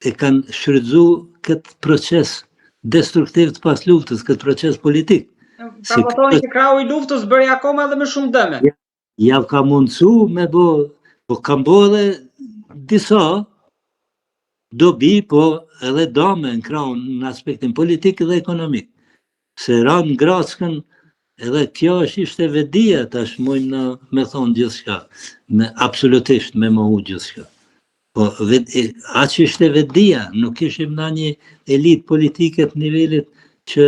e kanë shfrytëzu këtë proces destruktiv të pasluftës, këtë proces politik. Pra si po thoni që krahu i luftës bëri akoma edhe më shumë dëme. Ja, ja ka mundësu me bo, po kanë bo edhe disa dobi, po edhe dame në krahun në aspektin politik dhe ekonomik. Se ranë në grackën, edhe kjo është ishte vetëdija, tash mujmë na me thonë gjithçka, me, absolutisht me mohu gjithçka. Po, vet, aq ishte vetëdija, nuk ishim na një elitë politike të nivelit që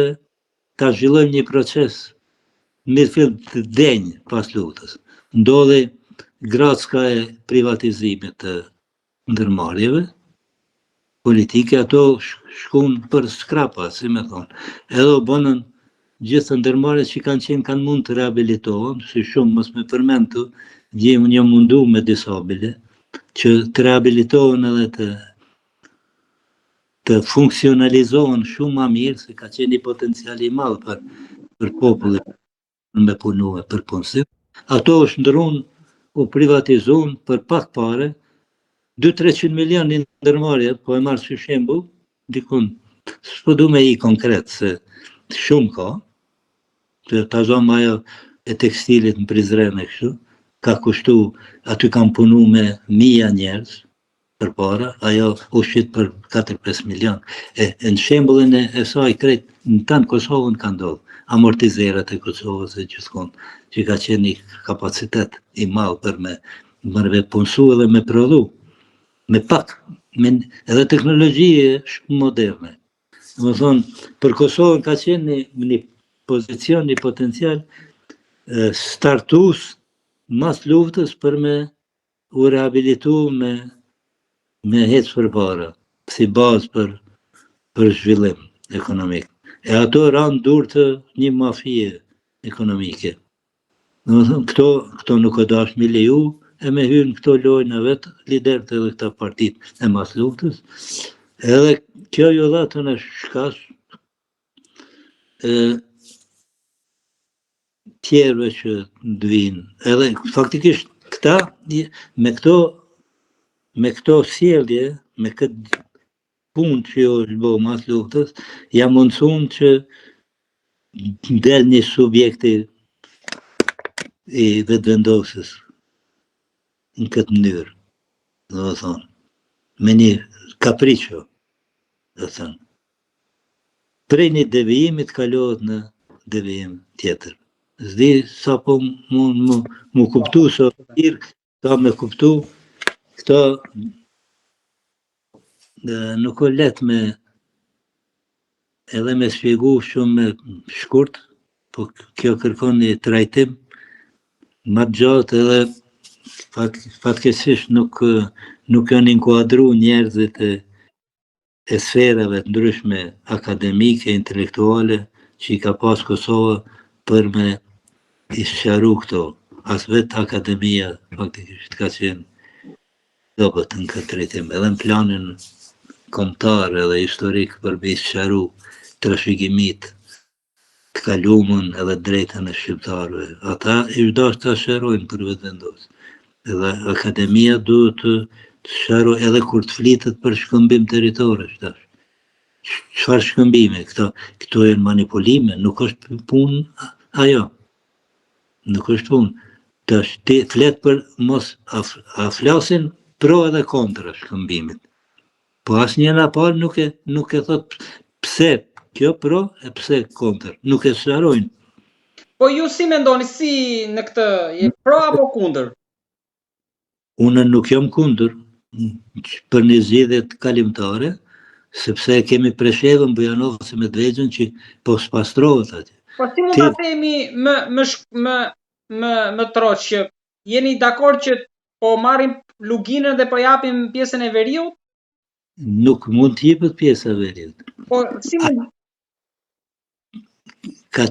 ta zhvillojmë një proces mirëfilli të denjë pas luftës. Ndodhi gracka e privatizimit të ndërmarrjeve politike, ato shkun për skrapa, si me thonë. Edhe u bënën gjithë ndërmarrjet që kanë qenë kanë mund të rehabilitohen, si shumë mos me përmend të, gjë unë jam mundu me disa bile, që të rehabilitohen edhe të të funksionalizohen shumë ma mirë, se ka qenë një potencial i madh për, për popullin me punu e për punësim. Ato u shndërrun, u privatizun për pak pare, 2-300 milion një ndërmarrje, po e marr si shembull, dikun, s'po du me i konkret, se shumë ka, të ta zomë ajo e tekstilit në Prizren e kështu, ka kushtu, aty kam punu me mija njerëz, përpara, ajo u shit për 4-5 milion. E, e në shembullin e, e saj krejt në tanë Kosovën ka ndodhë, amortizerat e Kosovës e gjithkund, që ka qenë një kapacitet i madh për me, për me punësu edhe me prodhu, me pak. Me, edhe teknologji shumë moderne. Domethonë, për Kosovën ka qenë një, një pozicion, një potencial startus mas luftës për me u rehabilitu me, me hec përpara, si bazë për, për zhvillim ekonomik. E ato ranë n'durë të një mafie ekonomike. Domethonë, këto, këto nuk u dasht me leju, e me hy në këto lojna vetë liderët edhe këta partit e mas luftës. Edhe kjo ju dha të në shkas e, tjerëve që të vinë. Edhe faktikisht këta, me këto, me këto sjellje, me këtë punë që ju është bo mas luftës, ja mundësun që del një subjekti i Vetëvendosjes në këtë mënyrë, domethonë, me një kapriço, domethonë. Prej një devijimit kalohet në devijim tjetër. S'di sa po mund mu, mu kuptu, sa mirë, Ka me kuptu, këto nuk o lehtë me edhe me shpjegu shumë me shkurt, po kjo kërkon një trajtim më të gjatë edhe fat, fatkeqësisht nuk nuk janë inkuadru njerëzit e e sferave të ndryshme akademike, intelektuale që i ka pas Kosova për me i sqaru këto. As vetë akademia faktikisht ka qenë dobët në këtë drejtim, edhe në planin kombëtar edhe historik për me i sqaru trashëgimitë të kalumen edhe drejtën e shqiptarëve. Ata ish dashtë ta sqarojnë për Vetëvendosje. Edhe akademia duhet të sqarojë edhe kur të flitet për shkëmbim territoresh tash. Çfarë shkëmbimi? Këto, këto janë manipulime, nuk është punë ajo. Nuk është punë. Tash ti flet për mos a, a flasin pro edhe kontra shkëmbimit. Po asnjëra palë nuk e nuk e thot pse kjo pro e pse kontër, nuk e sqarojnë. Po ju si mendoni si në këtë, je pro apo kundër? Unë nuk jam kundër për një zgjidhje kalimtare, sepse e kemi Preshevën, Bujanovcin e Medvegjën që po spastrohet atje. Po si mund ta themi më më më më më troç që jeni dakord që Po marrim Luginën dhe po japim pjesën e veriut? Nuk mund të jepet pjesa e veriut. Po si mund ka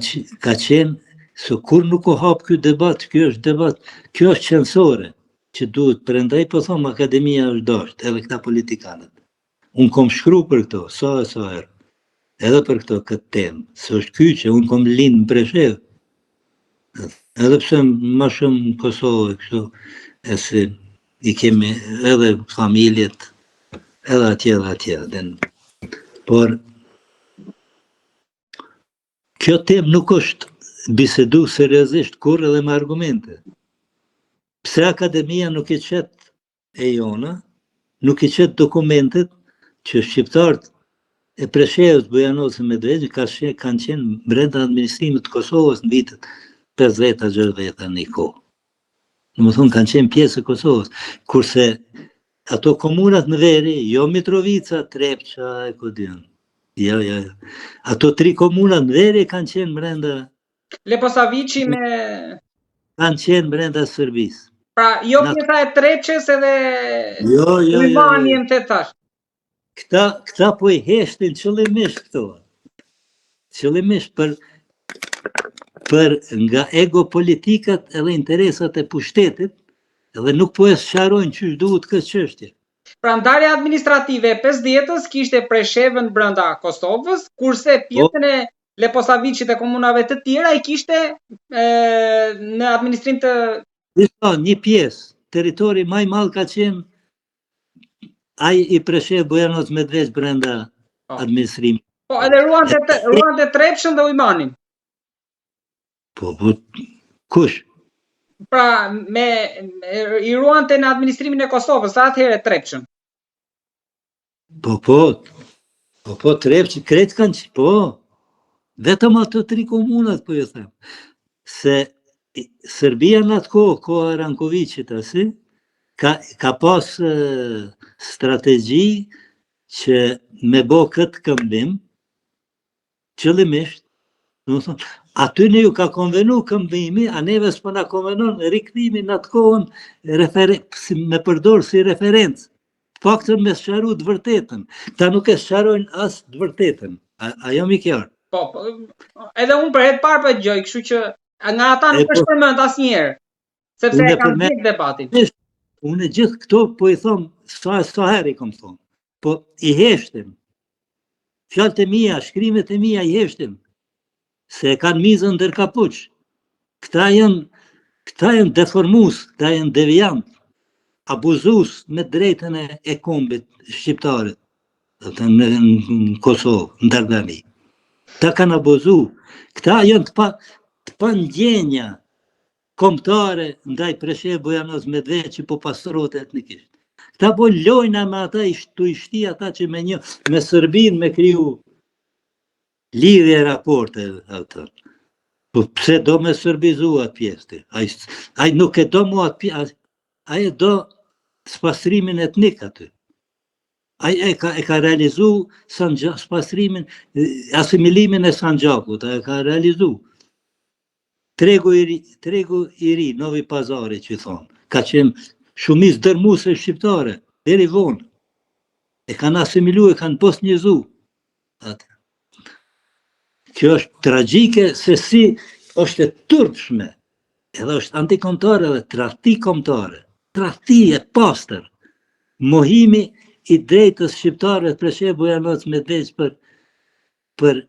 ka qenë se kur nuk u hap ky debat, ky është debat, kjo është qenësore që duhet prandaj po thom akademia është dashtë, edhe këta politikanët. Unë kom shkru për këto, sa e sa herë, edhe për këto këtë temë, se është kyçe, unë kom lind në Preshevë, edhe pse ma shumë në Kosovë, kështu, e si i kemi edhe familjet, edhe atje edhe atje, dhe, por kjo temë nuk është bisedu seriozisht kurrë edhe me argumente. Pse akademia nuk i qet e jona nuk i qet dokumentet që shqiptarët e Preshevës, Bujanocit, Medvegjës ka she, kanë qenë brenda administrimit të Kosovës në vitet 50-ta, 60-ta në kohë. Domethonë, kanë qenë pjesë e Kosovës. Kurse ato komunat në veri, jo Mitrovica, Trepça e ku di unë. Jo, jo, jo. Ato tri komunat në veri kanë qenë brenda Leposaviçi me kanë qenë brenda Serbisë. Pra, jo Na... pjesa e Trepçës edhe jo, jo, jo, jo. më the tash. Këta, këta po i heshtin qëllimisht këto. Qëllimisht për për nga ego politikat edhe interesat e pushtetit edhe nuk po e sqarojnë qysh duhet këtë çështje. Pra ndarja administrative e 50-ës kishte Preshevën brenda Kosovës, kurse po. pjesën e Leposaviçit e komunave të tjera i kishte e, në administrim të Disa, një pjesë, territori ma i madh ka qenë ai i Preshevë Bujanoc Medvegjë brenda po. administrimit. Po, edhe ruante ruante Trepçën dhe Ujmanin. Po, po, kush? Pra, me, me i ruante në administrimin e Kosovës, sa atëherë Trepçën. Po, po, po, po, Trepçën, krejt kanë që, po, vetëm ato tri komunat, po ju them, se Serbia në atë kohë, koha e Rankoviqit, asi, Ka, ka pas strategji që me bo këtë këmbim, qëllimisht, domethonë, atyne ju ka konvenu këmbimi, a neve s'po na konvenon rikthimi në atë kohën referen, si, me përdor si referencë. Të paktën me sqaru të vërtetën. Këta nuk e sqarojnë as të vërtetën. A, a jam i qartë? Po, po, edhe unë për herë të parë po e dëgjoj, kështu që nga ata nuk po, është përmend asnjëherë. Sepse e kanë ndjek debatin. Unë gjithë këto po i thom sa e sa herë i kom thonë. Po i heshtim. Fjalët e mia, shkrimet e mia i heshtim. Se e kanë mizën ndër kapuç. Këta janë këta janë deformues, këta janë deviant, abuzues me drejtën e, e kombit shqiptarit, dhe në, në Kosovë, në Dardani. Këta kanë abuzu, këta janë të pa, të pa ndjenja, kombëtare ndaj Preshevë Bujanoc Medvegjë që po pastrohet etnikisht. Këta po lojna me ata i tu i shti ata që me një me Serbinë me kriju lidhje raporte atë. Po pse do me serbizu atë pjesë ti? Ai ai nuk e do mu atë pjesë, ai e do spastrimin etnik aty. Ai e ka e ka realizu Sanxha, spastrimin, asimilimin e Sanxhakut, e ka realizu. Tregu i ri, tregu i ri, Novi Pazari që thonë, ka qenë shumicë dërmuese shqiptare, deri vonë. E kanë asimilu, e kanë bosnjëzu. Atë. Kjo është tragjike se si është e turpshme, edhe është antikombëtare dhe tradhti kombëtare, tradhti e pastër. Mohimi i drejtës shqiptare të Preshevë Bujanoc Medvegjë për për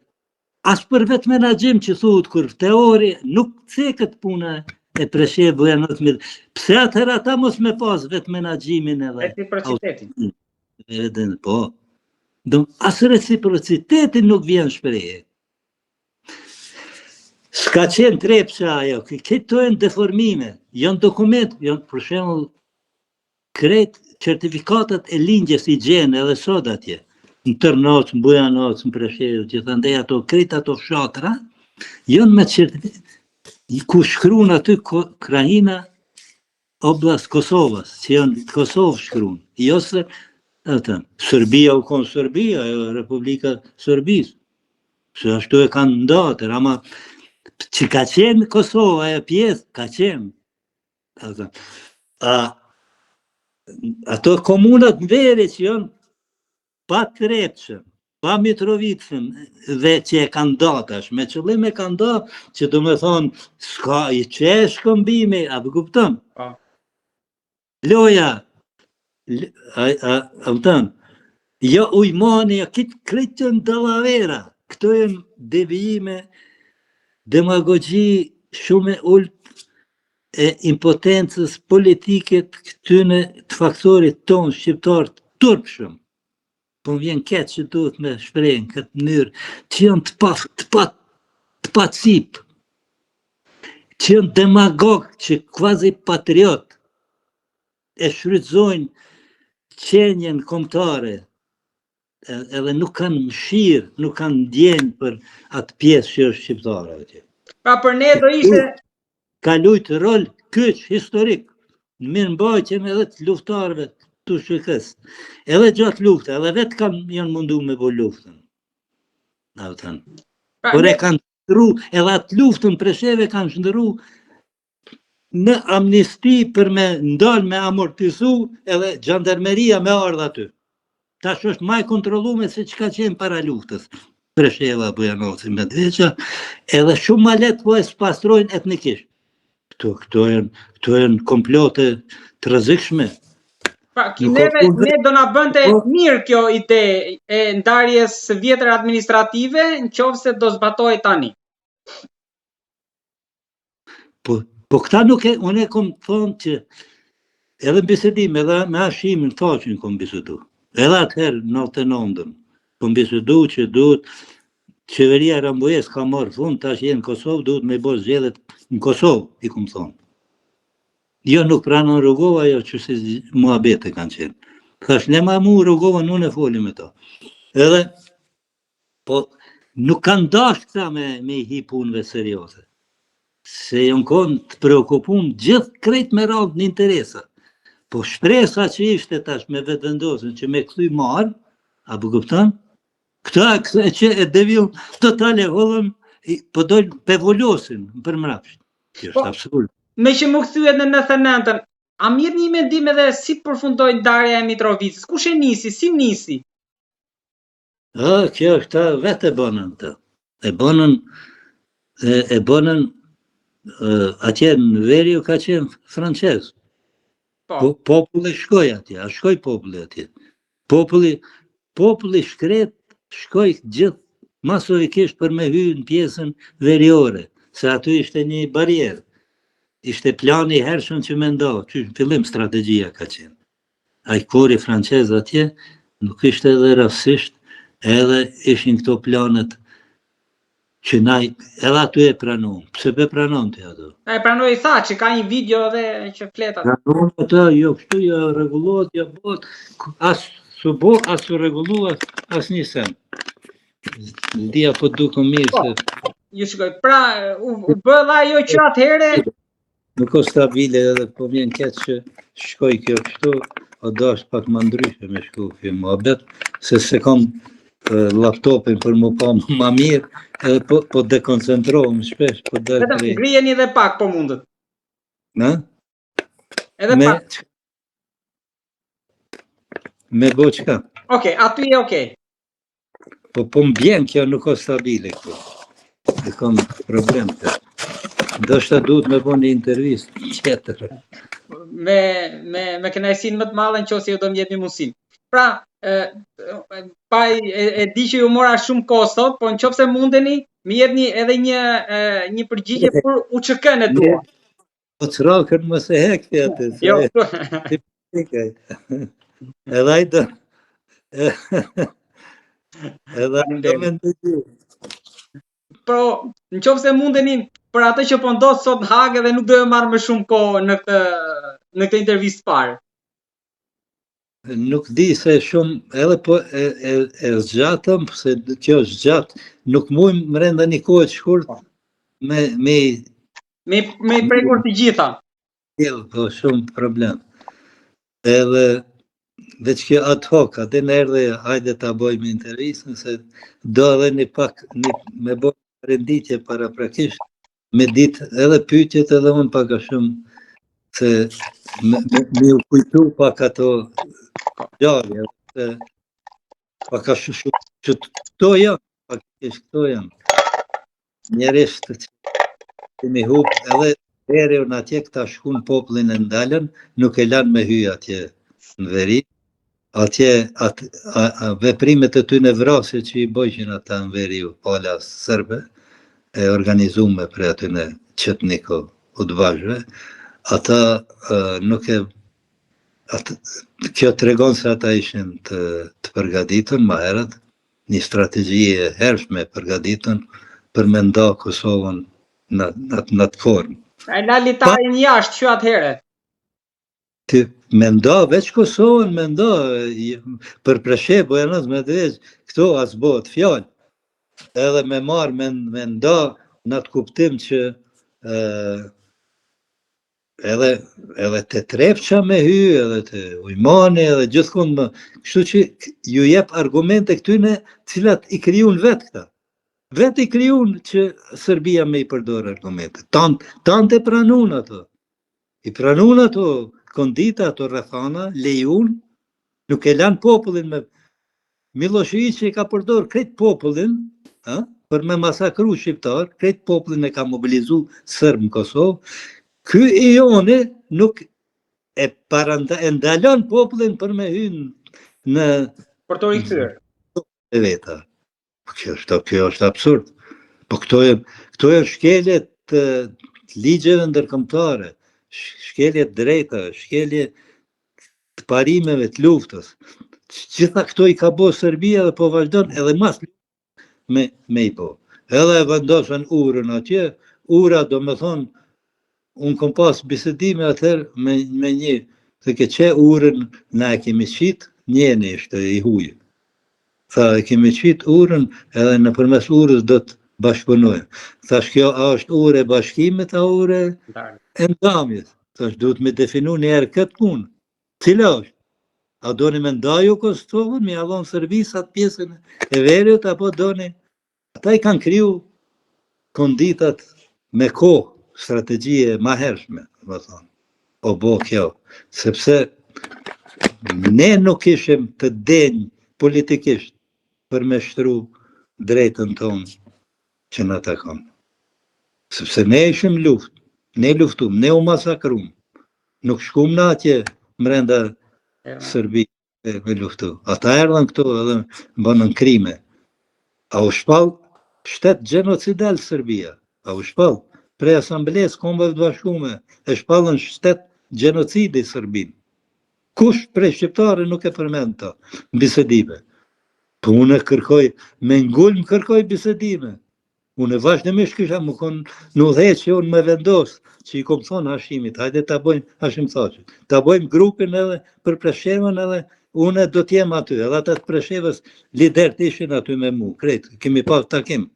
As për vetëmenaxhim që thuhet kur teori nuk ceket puna e Preshevë Bujanoc me pse atëherë ata mos me pas vetëmenaxhimin edhe reciprocitetin. Edhe po. Do as reciprocitetin nuk vjen shprehje. S'ka qenë Trepça ajo, këto janë deformime, janë dokument, janë për shembull Krejt certifikatat e lindjes i gjen edhe sot atje, në Tërnoc, në Bujanoc, në Preshevë, gjithandej ato krejt ato fshatra janë me certifikat ku shkruan aty krahina Oblast Kosovës, që janë të Kosovë shkruan, jo se atë, Serbia u konë Serbia, jo Republika Serbisë, se ashtu e kanë nda atëherë, ama që ka qenë Kosova e pjesë, ka qenë, A, ato komunat në veri që janë pa Trepçën, pa Mitrovicën dhe që e kanë da tash, me qëllim e kanë da që domethonë, s'ka i qesh këmbimi, a po kupton? Po. Loja, a, a, a kupton? Jo Ujmani, jo kitë krejt janë dallavera, këto janë devijime, demagogji shumë e ulët e impotencës politike të këtyne të faktorit tonë shqiptar të turpshëm. Po më vjen keq që duhet me shpreh në këtë mënyrë, që janë të pa, të pa, të pa cipë, që janë demagog, që kvazi patriot, e shfrytëzojnë qenien kombëtare, edhe nuk kanë mëshirë, nuk kanë ndjenjë për atë pjesë që është shqiptare atje. Pra për ne do ishte ka lujt rol kyç historik në mirëmbajtjen edhe të luftëtarëve të UÇK-së. Edhe gjatë luftës, edhe vetë kanë janë mundu me bo luftën. A kupton. Pra, Por e kanë shndërru, edhe atë luftën Preshevë e kanë shndërru në amnisti për me ndal me amortizu edhe xhandarmeria me ardhë aty. Tash është ma e kontrollume se çka qenë para luftës. Presheva, Bujanoci, Medvegja, edhe shumë ma lehtë po e spastrojnë etnikisht. Këto, këto janë, këto janë komplote të rrezikshme. Pra, ki neve, ne do na bënte po, mirë kjo ide e ndarjes së vjetër administrative në qoftë se do zbatohej tani. Po, po këta nuk e, unë e kom thonë që edhe në bisedim, edhe me Hashimin Thaçin kom bisedu. Edhe atëherë, në 99-ën, kom bisedu që duhet qeveria e Rambujes ka marrë fund, tash je në Kosovë, duhet me bo zgjedhjet në Kosovë, i kom thonë. Jo, nuk pranon Rugova, jo që si muhabete kanë qenë. Thash, lema mu Rugovën, unë e foli me to. Edhe, Po, nuk kanë dashtë këta me, me i hi punëve serioze. Se janë konë të preokupum gjithë krejt me radhë në interesa. Po shpresa që ishte tash me Vetëvendosjen, që me kthy marë, a po kupton? Këta e që e devijun total e hodhën, po dojnë pe vulosin për mrapsht. Kjo është po, absurd. Meqë m'u kthyet në 99-ën, a më jep një mendim edhe si përfundoi ndarja e Mitrovicës? Kush e nisi? Si nisi? Ë, kjo këta vetë e bënën këtë. E bënën, e, e bënën, atje në veriu ka qenë francez. Po. po populli shkoi atje, a shkoi populli atje. Populli, populli shkret, shkoi gjithë masovikisht për me hy në pjesën veriore, se aty ishte një barrierë. Ishte plani i hershëm që me nda, që në fillim strategjia ka qenë. Ai kori francez atje nuk ishte edhe rastësisht, edhe ishin këto planet që na edhe aty e pranuam. Pse pe pranon ti ato? E pranoi Thaçi, ka një video edhe që flet atë. Pranuam atë, jo kështu jo rregullohet, jo bëhet, as s'u bo, as u rregullua, asnjë sen. Dia po dukem mirë po, se Ju shikoj. Pra, u, u bë dhe ajo që atëherë Nuk o stabile edhe po vjen keq që shkoi kjo kështu, o dasht pak më ndryshe me shku kjo muhabet, se s'e kam laptopin për më pa ma mirë, edhe po, po dekoncentrohem shpesh, po del Vetëm prej... ngrijeni edhe pak po mundet. Na? Edhe me, pak. Me bo çka? Okej, okay, aty je okej. Okay. Po po më bjen kjo nuk o stabile këtu. E kam problem të. Ndoshta duhet me bo një intervistë tjetër. Me, me, me kënaqësinë më të madhe në qoftë se ju do më jepni mundësinë. Pra, e, pa e, e di që ju mora shumë kohë sot, po në qoftë se mundeni, më jepni edhe një, e, një përgjigje për UÇK-në tuaj. Po çrakën mos e hek ti atë. Jo. Edhe ai do. Edhe ai do me ndëgju. Po, në qoftë se mundeni për atë që po ndodh sot në Hagë dhe nuk do ju marr më shumë kohë në këtë në këtë intervistë të parë. Nuk di se shumë, edhe po e, e, e zgjatëm, se kjo është gjatë, nuk mujmë mrenda një kohë të shkurt po. me, me Me, me i prekur të gjitha. Jo, po shumë problem. Edhe veç kjo ad hoc, a din erdhe, hajde ta bojmë intervistën, se do edhe një pak, një, me bo renditje paraprakisht, me dit edhe pyetjet edhe unë pak a shumë, se me, me, me u kujtu pak ato ngjarje, se pak a shumë, shumë që këto janë, pak këto janë. Njerëzit që kemi hup edhe veriun atje këta shkun popullin e ndalën, nuk e lanë me hy atje në veri. Atje at, a, a, veprimet e tyne vrasje që i bojshin ata në veri pala serbe e organizume prej atyne çetniko udbashve, ata a, nuk e atë, kjo tregon se ata ishin të, të përgatitun ma herët, një strategji e hershme e përgatitun për me nda Kosovën në, në, në atë formë. E la litarin jashtë që atëherë. Ti me nda veç Kosovën, me nda për Preshevë, Bujanoc, Medvegjë, këto as bëhet fjalë. Edhe me marrë me, me nda në atë kuptim që e, edhe edhe te Trepça me hy, edhe te Ujmani, edhe gjithkund më, kështu që ju jep argumente këtyne, cilat i krijun vetë këta. Vetë i krijun që Serbia me i përdor argumente. Tan, tant e pranun ato. I pranun ato kondita, ato rrethana, lejun, nuk e lanë popullin me... Millosheviqi e ka përdor krejt popullin, a, për me masakru shqiptar, krejt popullin e ka mobilizu serb në Kosovë, ky i joni nuk e paranda, e ndalon popullin për me hy në... Për të rikthyer. E veta. Po kjo është, kjo është absurd. Po këto janë, këto janë shkelje të ligjeve ndërkombëtare, shkelje të drejtave, shkelje të parimeve të luftës. Gjitha këto i ka bo Serbia dhe po vazhdon edhe mas me, me i bo. Edhe e vendosën urën atje, ura do me thonë, unë kom pas bisedime atëherë me, me një, dhe ke qe urën na e kemi qitë, njeni ishte i hujë. Tha, e kemi qitë urën edhe nëpërmes urës do të bashkëpunojmë. Thash kjo a është urë e bashkimit, a urë e ndamjes. Thash duhet me definu një herë këtë punë. Cila është? A doni me nda ju Kosovën, me ia dhonë Serbisë atë pjesën e veriut, apo doni... Ata i kanë kriju konditat me kohë, strategji e mahershme, domethonë. O bo kjo, sepse ne nuk ishim të denjë politikisht për me shtru drejtën tonë që na takon. Sepse ne ishim luftë, ne luftum, ne u masakrum, nuk shkum na atje mrenda Serbi me luftu. Ata erdhën këtu edhe bënën krime. A u shpall shtet gjenocidal Serbia? A u shpall prej Asamblesë Kombeve të Bashkume e shpallën shtet gjenocidi Serbinë. Kush prej shqiptarëve nuk e përmend të në bisedime? Po unë kërkoj, me ngulm kërkoj bisedime. Unë vazhdimisht kisha me konë në udhëheqje unë me vendos, që i kom thonë Hashimit, hajde ta bëjmë Hashim Thaçit, ta bëjmë grupin edhe për Preshevën edhe unë do t'jem aty, edhe ata të Preshevës liderët ishin aty me mu, krejt, kemi pas takim.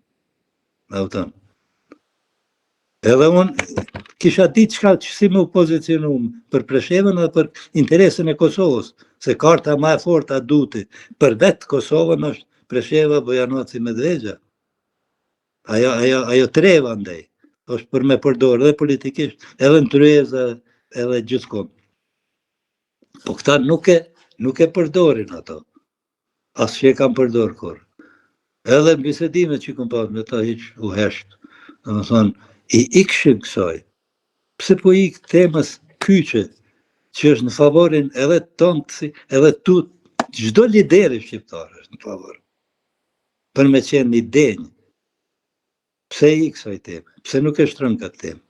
A kupton. Edhe unë kisha ditë çka që si me u pozicionu për Preshevën dhe për interesin e Kosovës, se karta ma e fortë aduti për vetë Kosovën është Presheva, Bujanoci, Medvegja. Ajo, ajo, ajo treva ndej, është për me përdorë edhe politikisht, edhe në tryeza, edhe gjithkund. Po këta nuk e, nuk e përdorin ato. As që e kanë përdorë kurrë. Edhe në bisedime që kom pas me ta hiç u hesht. Domethonë, i ikshin kësaj. Pse po ik temës kyçe, që është në favorin edhe tonë, edhe tu, çdo lideri shqiptar është në favor. Për me qenë i denjë. Pse i ik kësaj teme? Pse nuk e shtron këtë temë?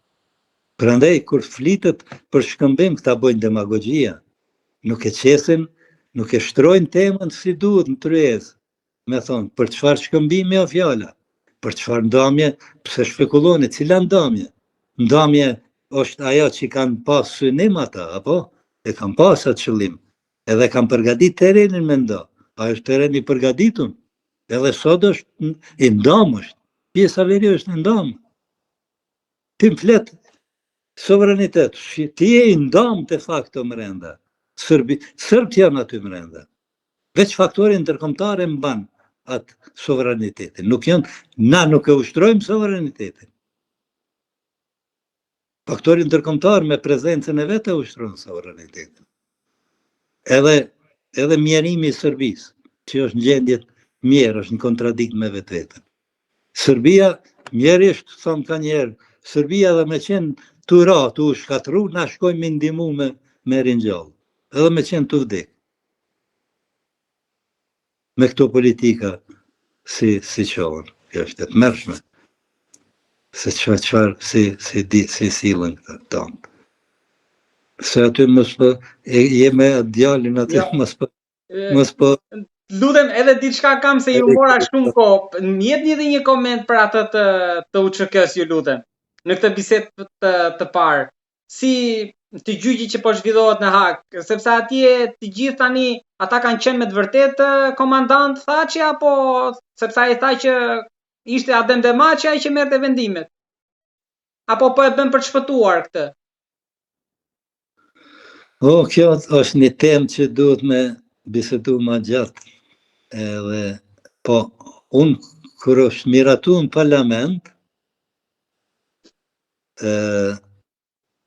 Prandaj kur flitet për shkëmbim këta bëjnë demagogjia. Nuk e qesin, nuk e shtrojnë temën si duhet në tryezë. Me thonë, për çfarë shkëmbimi o fjala? Për çfarë ndamje? Pse shpekuloni? Cila ndamje? Ndamje është ajo që kanë pas synim ata, apo? E kanë pas atë qëllim. Edhe kanë përgatit terrenin me nda. A është terren i përgatitun? Edhe sot është i ndamë është. Pjesa veri është e ndamë. Ti më flet sovranitet, ti je i ndamë de facto mrenda. Sërbi, Sërbët janë aty mrenda. Veç faktori ndërkombëtar e mban atë sovranitetin. Nuk janë, na nuk e ushtrojmë sovranitetin. Faktori ndërkombëtar me prezencën e vet e ushtron sovranitetin. Edhe edhe mjerimi i Serbisë, që është në gjendje të mjerë, është në kontradikt me vetveten. Serbia, mjerisht, thonë ka njerë, Serbia edhe me qenë tu ra, tu u shkatrru, na shkojmë me ndihmu me, me ringjallë. Edhe me qenë tu vdek. Me këto politika si si çohen. Kjo është e tmerrshme. Se çfarë çfarë si si di si sillen këta tanë. Se aty mos po e je me djalin aty jo. mos po mos po Lutem edhe diçka kam se ju mora shumë kohë. Më jepni edhe një koment për atë të të UÇK-s ju lutem. Në këtë bisedë të të parë. si të gjyqi që po zhvillohet në Hagë, sepse atje të gjithë tani ata kanë qenë me të vërtetë komandant Thaçi apo sepse ai tha që ishte Adem Demaçi ai që merrte vendimet. Apo po e bën për të shpëtuar këtë? O, kjo është një temë që duhet me bisedu ma gjatë. Edhe, po, unë, kur është miratu në parlament,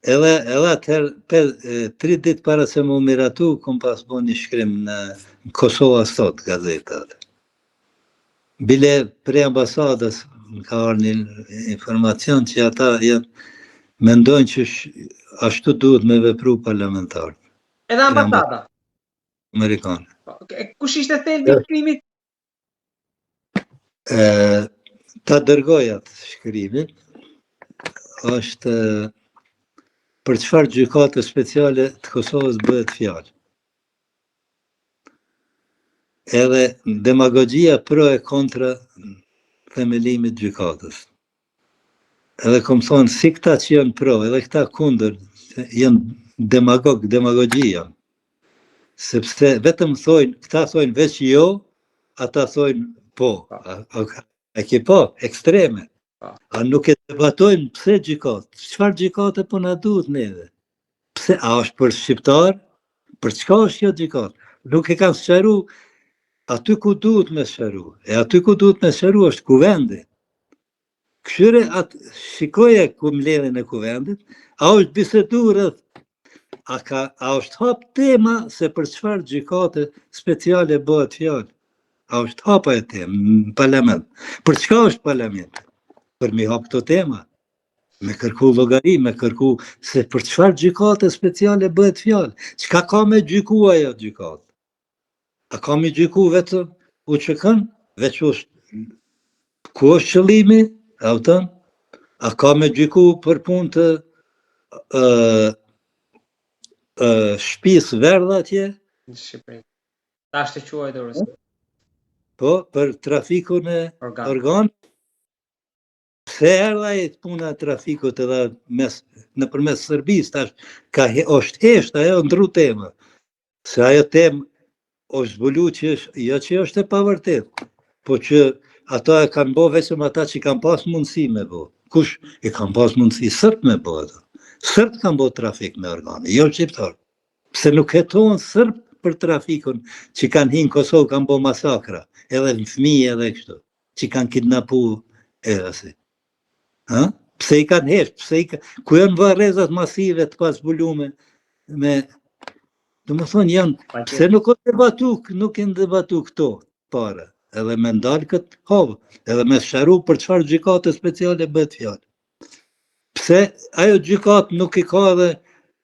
Edhe edhe atëherë pe, tri ditë para se m'u miratu kom pas bo një shkrim në, në Kosova sot gazeta. Bile prej ambasadës më ka ardhur një informacion që ata janë mendojnë që sh, ashtu duhet me vepru parlamentarët. Edhe ambasada amerikane. Po, kush ishte thelbi i shkrimit? E, ta dërgoj atë shkrimin, është për çfarë gjykate speciale të Kosovës bëhet fjalë. Edhe demagogjia pro e kontra themelimit gjykatës. Edhe kom thonë, si këta që janë pro, edhe këta kundër, janë demagog, demagogji janë. Sepse vetëm thojnë, këta thojnë veç jo, ata thojnë po. A, a, a ke po, ekstreme. Po. A nuk e debatojnë pse gjykatë? Çfarë gjykate po na duhet neve? Pse, a është për shqiptar? Për çka është kjo gjykatë? Nuk e kanë sqaru aty ku duhet me sqaru. E aty ku duhet me sqaru është kuvendi. Kqyre atë, shikoje ku mbledhjen e kuvendit, a është bisedu rreth, a, ka, a është hap tema se për çfarë gjykate speciale bëhet fjalë? A është hap ajo temë në parlament? Për çka është parlament? Për mi hap këto tema? Me kërku llogari, me kërku se për çfarë gjykate speciale bëhet fjalë? Çka ka me gjyku ajo gjykatë? A ka me gjyku vetëm UÇK-në? Veç është, ku është qëllimi? A kupton? A ka me gjyku për punë të ë ë shpisë verdhë atje? Në Shqipëri. Tash të quajtur. Po, për trafikun e Organ. organ. Pse erdh ajo puna e trafikut edhe mes, nëpërmes Serbisë, tash ka he, është hesht ajo ndru tema. Se ajo temë është zbulu që është, jo që është e pavërtet, po që ata e kanë bo vetëm ata që kanë pas mundësi me bo. Kush e kanë pas mundësi? Sërbët me bo ato. Sërbët kanë bo trafik me organe, jo shqiptar. Pse nuk hetohen sërbët për trafikun që kanë hi në Kosovë, kanë bo masakra, edhe në fëmijë edhe kështu, që kanë kidnapu edhe si. Ha? Pse i kanë hesht? Pse i ka... Ku janë varrezat masive të pazbulume me Domethonë janë, pse nuk o debatu, nuk janë debatu këto para, edhe me ndalë këtë hov, edhe me sqaru për çfarë gjykate speciale bëhet fjalë. Pse ajo gjykatë nuk i ka edhe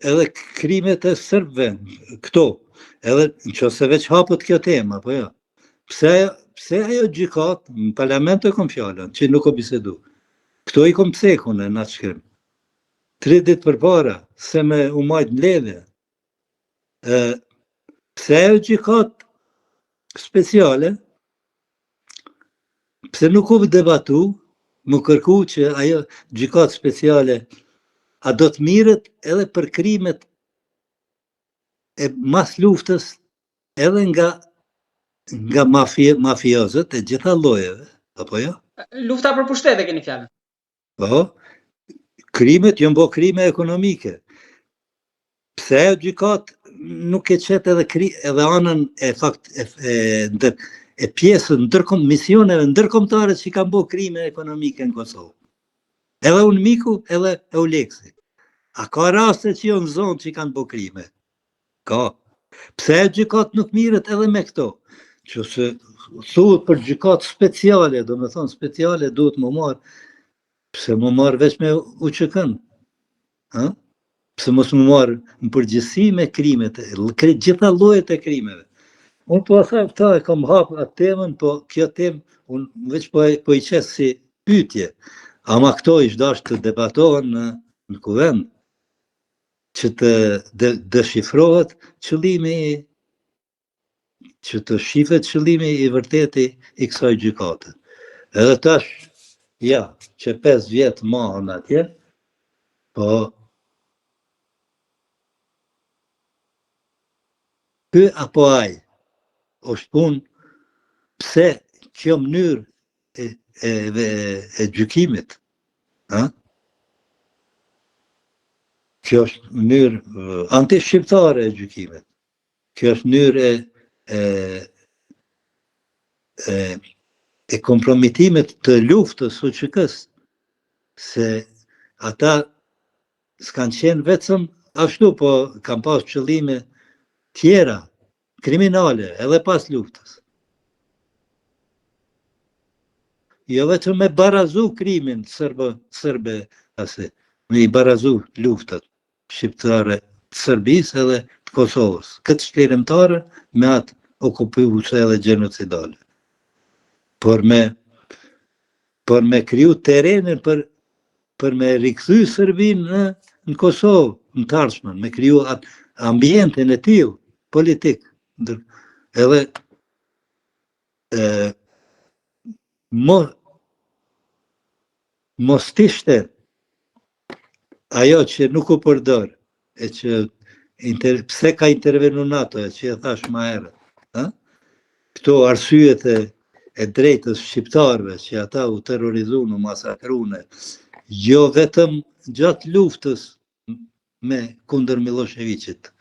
edhe krimet e serbëve këto, edhe në qoftë se veç hapët kjo tema, po jo. Pse pse ajo gjykatë në parlament e kom fjalën, që nuk o bisedu. Këto i kom cek unë në atë shkrim. Tri ditë përpara, se me u majtë mbledhje. E, pse ajo gjykatë speciale, pse nuk u debatu, m'u kërku që ajo gjykatë speciale a do të mirret edhe për krimet e mas luftës edhe nga nga mafie, mafiozët e gjitha llojeve, apo jo? Lufta për pushtet e keni fjalën. Po. Krimet janë bo krime ekonomike. Pse ajo gjykatë nuk e qet edhe kri, edhe anën e fakt e, e, ndër, e pjesën ndërkom misioneve ndërkombëtare që kanë bo krime ekonomike në Kosovë. Edhe UNMIK-u, edhe EULEX-i. A ka raste që janë zonë që kanë bo krime? Ka. Pse ajo gjykatë nuk mirret edhe me këto? Që se thuhet për gjykatë speciale, domethonë speciale duhet më marrë, pse më marrë veç me UÇK-në? Ha? Pse mos më marrë në përgjithësi me krimet, gjitha llojet e krimeve? Unë po them këta e kam hap atë temën, po kjo temë unë veç po po i qes si pyetje. Ama këto ish dashtë të debatohen në në kuvend që të de, deshifrohet qëllimi që të shifet qëllimi i vërtetë i kësaj gjykate. Edhe tash, ja, që 5 vjet mahen atje, po ky apo ai, është punë pse kjo mënyrë e, e, e, e gjykimit, ha? Kjo është mënyrë antishqiptare e gjykimit. Kjo është mënyrë e e e, e kompromitimit të luftës UÇK-së, se ata s'kanë qenë vetëm ashtu, po kanë pas qëllime tjera, kriminale, edhe pas luftës. Jo vetëm me barazu krimin sërbe, sërbe ase, me i barazu luftët shqiptare të Serbisë edhe të Kosovës, këtë çlirimtare me atë okupuese edhe gjenocidale. Por me por me kriju terrenin për për me rikthy Serbinë në në Kosovë, në të ardhmen, me kriju atë ambientin e tillë politik. Ndër, edhe e, mo, mos t'ishte ajo që nuk u përdor e që inter, pse ka intervenu NATO e që e thash ma herët, ha? Këto arsyet e, e drejtës shqiptarëve që ata u terrorizun, u masakrune, jo vetëm gjatë luftës me kundër Millosheviqit.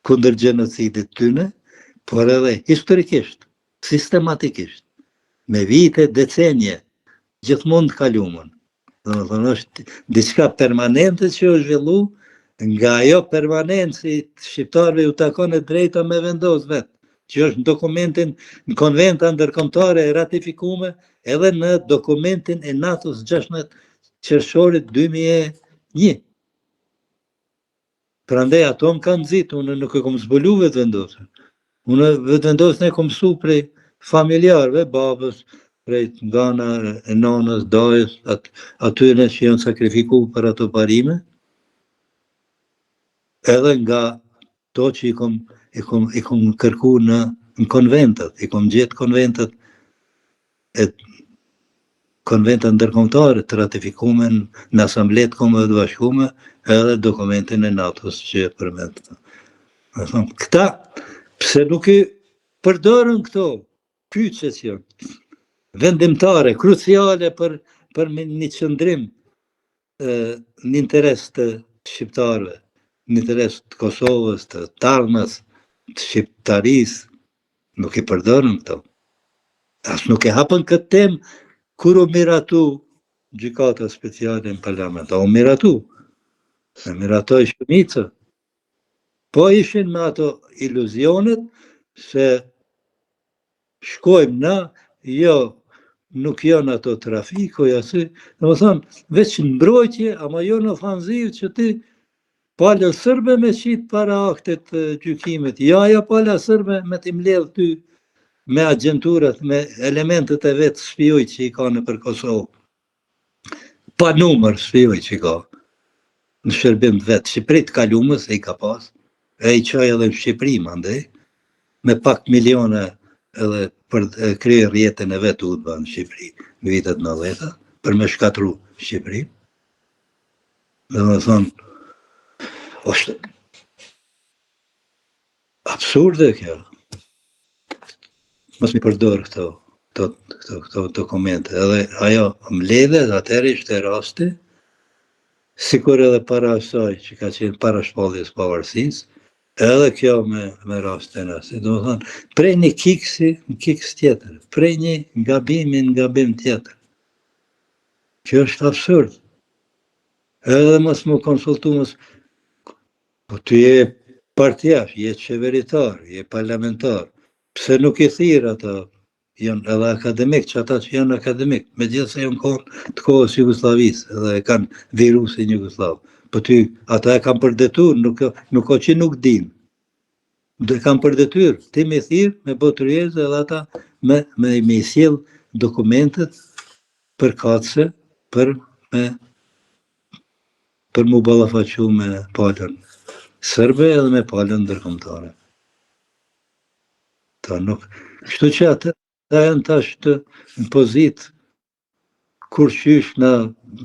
kundër gjenocidit tyne, por edhe historikisht, sistematikisht, me vite, decenje, gjithmonë të kalumën. Domethënë, është diçka permanente që është zhvillu, nga ajo permanencë shqiptarëve ju takon e drejta me vendos vetë, që është në dokumentin, në konventa ndërkombëtare e ratifikume, edhe në dokumentin e NATO-s 16 qershorit 2001. Prandaj ato më kanë nxitë, unë nuk e kom zbulu vetëvendosjen. Unë vetëvendosjen e kom mësu prej familjarëve, babës, prej nga ana e nonës, dajës, at, atyre që janë sakrifiku për ato parime, edhe nga to që i kom, i kom, i kom kërku në, në konventat, i kom gjetë konventat e konventa ndërkombëtare të ratifikume në Asamble të Kombeve të Bashkume edhe dokumentin e NATO-s që e përmend. Domethënë, këta, pse nuk i përdorën këto kyçe që janë vendimtare, kruciale për, për një qëndrim në interes të shqiptarëve, në interes të Kosovës, të t'ardhmes, të shqiptarisë, nuk i përdorën këto. As nuk e hapën këtë temë kur u miratu gjykata speciale në parlament. A u miratu? E miratoi shumica. Po ishin me ato iluzionet se shkojmë na, jo, nuk janë ato trafiku, ja si, domethënë, veç në mbrojtje, ama jo në ofanzivë që ti palën sërbe me qitë para aktet gjykimit, ja, ja pala sërbe me t'i mledh ty me agjenturat, me elementët e vet spiuj që i ka nëpër Kosovë. Pa numër spiuj që i ka në shërbim të vet, që prej të kalumës e i ka pas, e i çoi edhe në Shqipëri mandej, me pak milione edhe për e krijoi rrjetin e vet UDBA në Shqipëri në vitet 90-ta, për me shkatru Shqipërinë. Domethënë, është Absurde kjo. Mos mi përdor këto, këto, këto, këto dokumente. Edhe ajo mbledhje, atëherë ishte rasti, sikur edhe para asaj që ka qenë para shpalljes pavarësisë, edhe kjo me, me rastin asi. Domethënë, prej një kiksi në kiks tjetër, prej një gabimi në gabim tjetër. Kjo është absurd. Edhe mos m'u konsultu, mos... Po ti je partiak, je qeveritar, je parlamentar. Pse nuk i thirr ata? Janë edhe akademik, që ata që janë akademik, megjithëse janë konë të kohës Jugosllavisë edhe e kanë virusin Jugosllav. Po ty, ata e kanë për detyrë, nuk, nuk o që nuk dinë. E kanë për detyrë, ti me thirr, me bo tryezë edhe ata me, me, me i sjell dokumentet përkatëse për me për m'u ballafaqu me palën serbe edhe me palën ndërkombëtare. Ta nuk, kështu që ata janë tash të në pozitë kur qysh në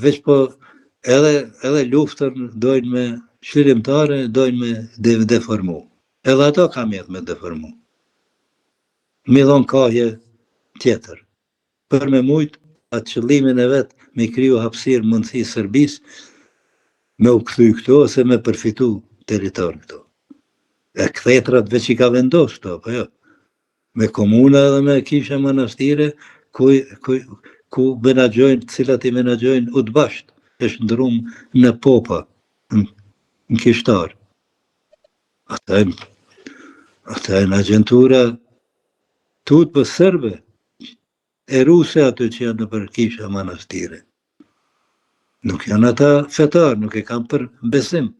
veç po edhe edhe luftën dojnë me çlirimtare dojnë me de, deformu. Edhe ato ka mjet me deformu. Me dhonë kahje tjetër. për me mujt atë qëllimin e vet me i kriju hapësirë mundësi Serbisë me u kthy këtu ose me përfitu territor këtu. E kthetrat veç i ka vendos këtu, apo jo? Me komuna edhe me kisha manastire ku, ku, ku menaxhojnë, cilat i menaxhojnë udbasht, e shndërrum në popa, në, në kishtar. Ata janë, ata janë agjentura të udbës serbe, e ruse ato që janë nëpër kisha manastire. Nuk janë ata fetar, nuk e kanë për besim.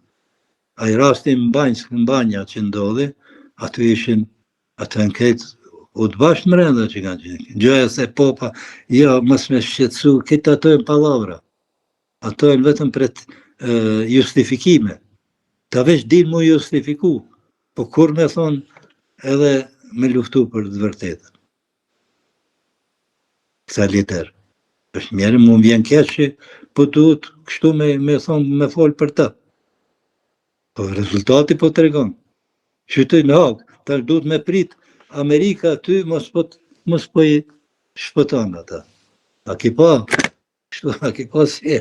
Ai rasti në Banjskë, në Banja që ndodhi, aty ishin, aty janë krejt udbasht mrenda që kanë qenë. Gjoja se popa, jo, mos me shqetësu, këto ato janë pallavra. Ato janë vetëm për justifikime. Ta veç din mu justifiku, po kur me thonë edhe me luftu për të vërtetën. Këta lider. Është mjerë, mu më vjen keq që po duhet kështu me, me thonë, me folë për ta. Po rezultati po tregon. Që të në Hagë, tash duhet me prit Amerika aty, mos po, mos po i shpëton ata. A ki pa? Kështu, a ki pa si e?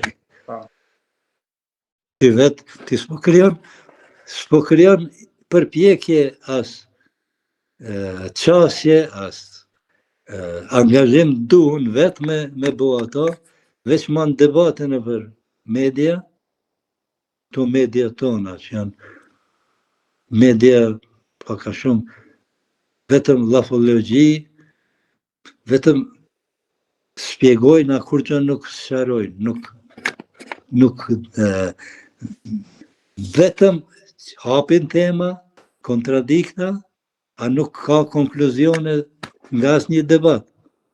Po. Ti vetë, ti s'po krijon, s'po krijon përpjekje, as qasje, as angazhim duhun vetë me, me bo ato, veç man debate nëpër media, Këto media tona që janë media pak a shumë vetëm llafologji, vetëm shpjegojnë, a kurgjë nuk sqarojnë, nuk nuk e, vetëm hapin tema, kontradikta, a nuk ka konkluzione nga asnjë debat.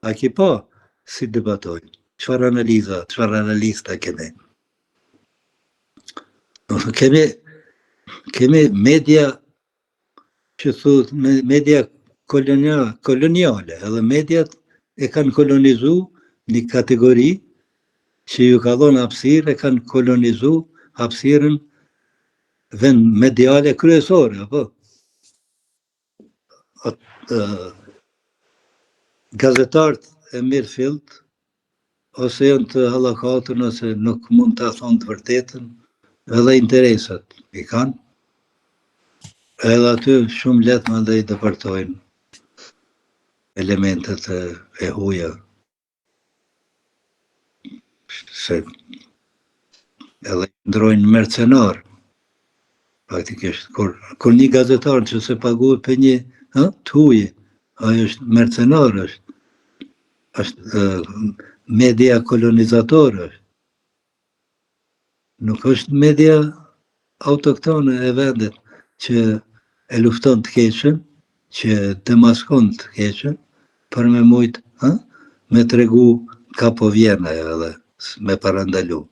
A ki pa si debatojnë? Çfarë analiza, çfarë analista kemi? Kemi, kemi media që thot, media koloniale, koloniale, edhe mediat e kanë kolonizu një kategori që ju ka dhonë hapësirë, e kanë kolonizu hapësirën vend mediale kryesore, apo? At, gazetarët e mirëfillt, ose janë të hallakatun, ose nuk mund ta thonë të vërtetën, edhe interesat i kanë, edhe aty shumë lehtë mandej depërtojnë elementet e, e huja. Se edhe ndrojnë mercenar, praktikisht, kur, kur një gazetar që se paguhet për një, ha, të huj, ai është mercenar, është, është media kolonizator, është. Nuk është media autoktone e vendit që e lufton të keqen, që demaskon të keqen, për me mujt, ha? me tregu ka po vjen ajo edhe, me parandalu,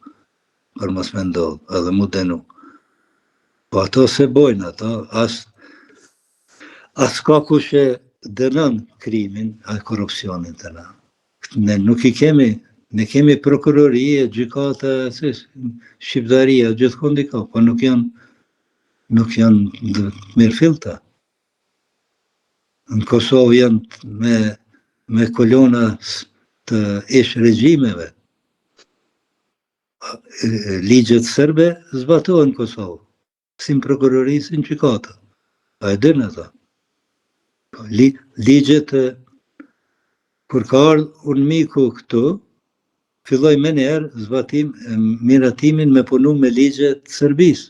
për mos me ndodh, edhe mu dënu. Po ato se bojnë ato, as, as ka kush e dënon krimin, a korrupsionin te na. Ne nuk i kemi, ne kemi prokurori e gjykata, si, shqiptaria, gjithkund i ka, po nuk janë, nuk janë të mirëfillta. Në Kosovë janë me, me kolona të ish regjimeve. Ligjet serbe zbatohen në Kosovë. si në prokurori, si në gjykata. A e din ata? Po, li, ligjet, kur ka ardhë UNMIK-u këtu, filloi menjëherë zbatim, miratimin me punu me ligje të Serbisë.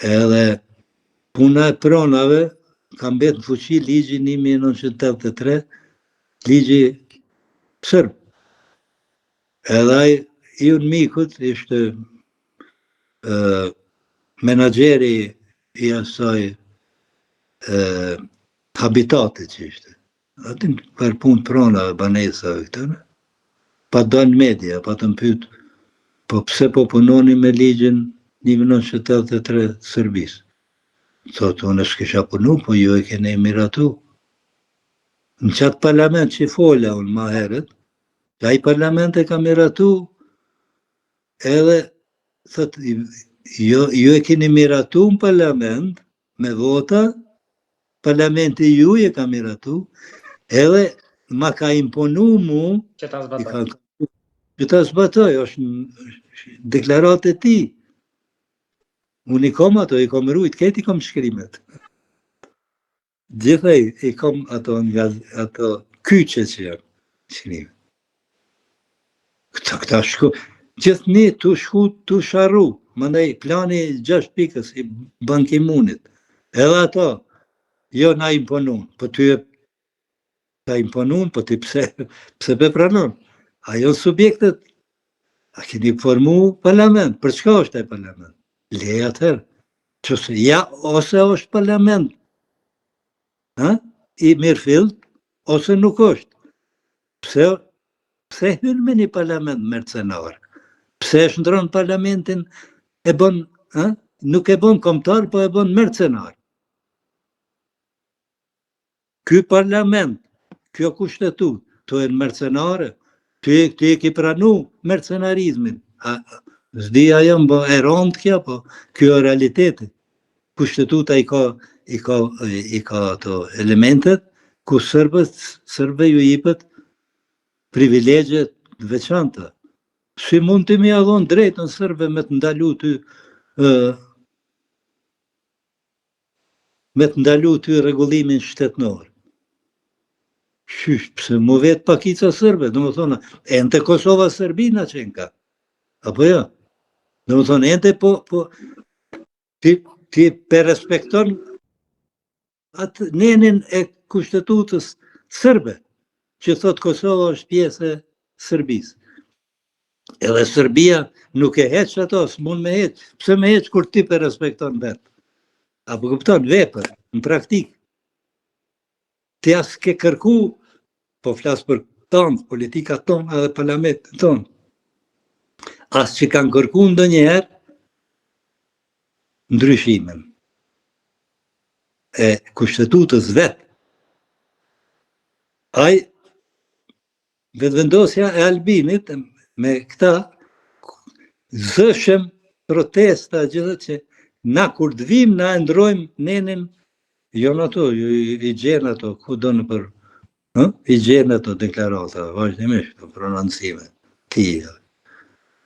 Edhe puna e pronave ka mbet në fuqi ligji 1983, ligji serb. Edhe ai i UNMIK-ut ishte ë menaxheri i asaj ë habitatit që ishte. Aty për punë pronave, banesave këto. Pa dalë në media, pa të pyet, po pse po punoni me ligjin 1983 të Serbisë? Thotë, unë s'kisha punu, po ju e keni miratu. Në qatë parlament që fola unë ma herët, Ai parlament e ka miratu edhe thot jo ju e keni miratu në parlament me vota parlamenti juj e ka miratu edhe ma ka imponu mu që ta zbatoj. Që ta zbatoj, është deklaratë e tij. Unë i kom ato, i kom rujt, krejt i kom shkrimet. Gjitha i, i kom ato nga ato kyçe që janë shkrime. Këta, këta shku, gjithnjë tu shku, tu sharru, mandej plani 6 pikës i Ban Ki-moonit. Edhe ato, jo na imponun, po ty e ta imponun, po ti pse, pse pe pranon? A janë subjektet, a keni formu parlament, për çka është ai parlament? Leje atëherë, Qëse ja, ose është parlament, ha? i mirëfillt, ose nuk është. Pse, pse hyn me një parlament mercenar? Pse e shndron parlamentin e bën, ha? nuk e bën kombëtar, po e bën mercenar. Ky parlament, kjo kushtetutë, to janë mercenare, ty, ty e ki pranu mercenarizmin. A, s'di a jam bo e rëndë kjo, po kjo është realiteti. Kushtetuta i ka, i ka, i ka ato elementet, ku serbët, serbëve ju jipet privilegje të veçanta. Si mund ti me ja dhonë drejtën serbëve me të ndalu ty ë, me të ndalu ty rregullimin shtetnor. Qysh, pse mu vetë pakica sërbe, domethonë, ende Kosova Serbi na qenka, apo jo? Domethonë, ende po, po, ti, ti pe respekton atë nenin e kushtetutës sërbe, që thot Kosova është pjesë e Serbisë. Edhe Serbia nuk e heq ato, s'mund me heq. Pse me heq kur ti pe respekton vetë? A po kupton vepër, në praktikë. Ti as ke kërku, po flas për tanë, politikat tonë edhe parlamentin tonë. As që kanë kërku ndonjëherë ndryshimin e kushtetutës vetë. Ai Vetëvendosja e Albinit me këta zëshëm protesta gjithë që na kur të vim na e ndrojmë nenin jo në ato, i, i gjen ato, ku do në për, ë? i gjen ato deklarata, vazhdimisht, të prononcime, tija.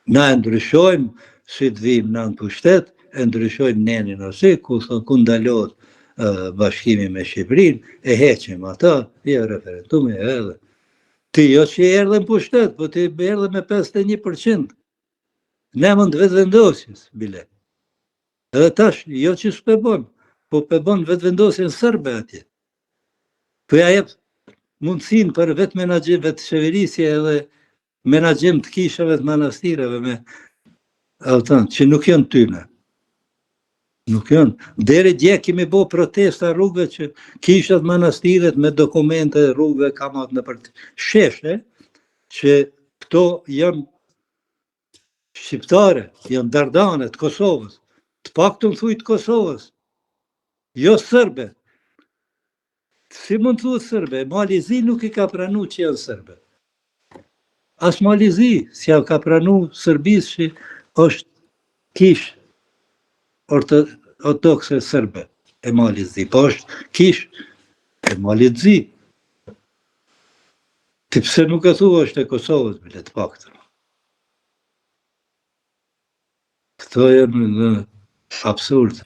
Na e ndryshojmë, si të vim na në pushtet, e ndryshojmë nenin ose, ku, ku ndalohet bashkimi me Shqipërinë, e heqim atë, jo referendumi edhe. Ti jo që erdhe në pushtet, po ti erdhe me 51%. Në emën të vetëvendosjes, bile. Edhe tash, jo që s'pe bon, po pe bon vetëvendosjen sërbe atje. Po ja jep mundësinë për vetë menaxhim, vetë qeverisje edhe menaxhim të kishave të manastireve me auton, që nuk janë tyne. Nuk janë. Deri dje kemi bo protesta rrugëve që kishat manastiret me dokumente rrugëve kamat nëpër sheshe, që këto janë shqiptare, janë dardane të Kosovës, të paktën thuj të Kosovës, jo sërbe. Si mund të thuhet sërbe? Mali i Zi nuk i ka pranu që janë sërbe. As Mali i Zi, s'ja ka pranu Sërbisë që është kishë ortodokse sërbe e Malit Zi, po është kishë e Malit Zi. Ti pse nuk e thua është e Kosovës, bile të paktën. Këto janë në absurd.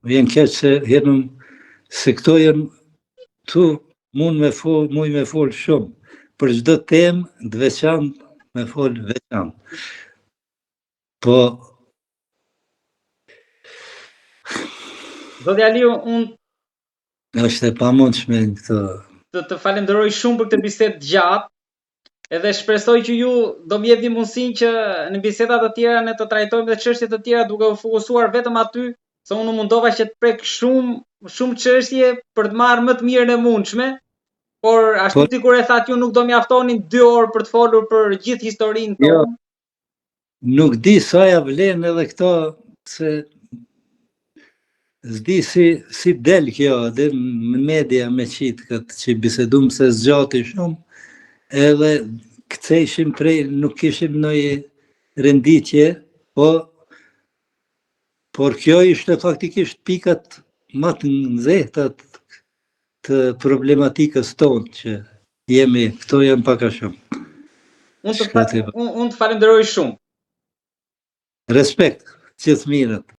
Më vjen keq se jenë se këto janë tu mund me fol, muj me fol shumë për çdo temë të veçantë me fol veçantë. Po Zoti Aliu, unë është e pamundshme në këto. Të të falenderoj shumë për këtë bisedë të gjatë. Edhe shpresoj që ju do më jepni mundësinë që në biseda të tjera ne të trajtojmë dhe çështje të tjera duke u fokusuar vetëm aty, se unë u mundova që të prek shumë shumë çështje për të marrë më të mirën e mundshme, por ashtu po, sikur e thatë ju nuk do mjaftonin dy orë për të folur për gjithë historinë jo. tonë. Nuk di sa ja vlen edhe këto se s'di si, si del kjo dhe në media me qitë këtë që bisedum se zgjati shumë edhe ktheheshim prej nuk kishim ndonjë renditje po por kjo ishte faktikisht pikat më të nxehta të problematikës tonë që jemi, këto janë pak a shumë. Unë të, unë, unë të falenderoj shumë. Respekt, gjithë mirët.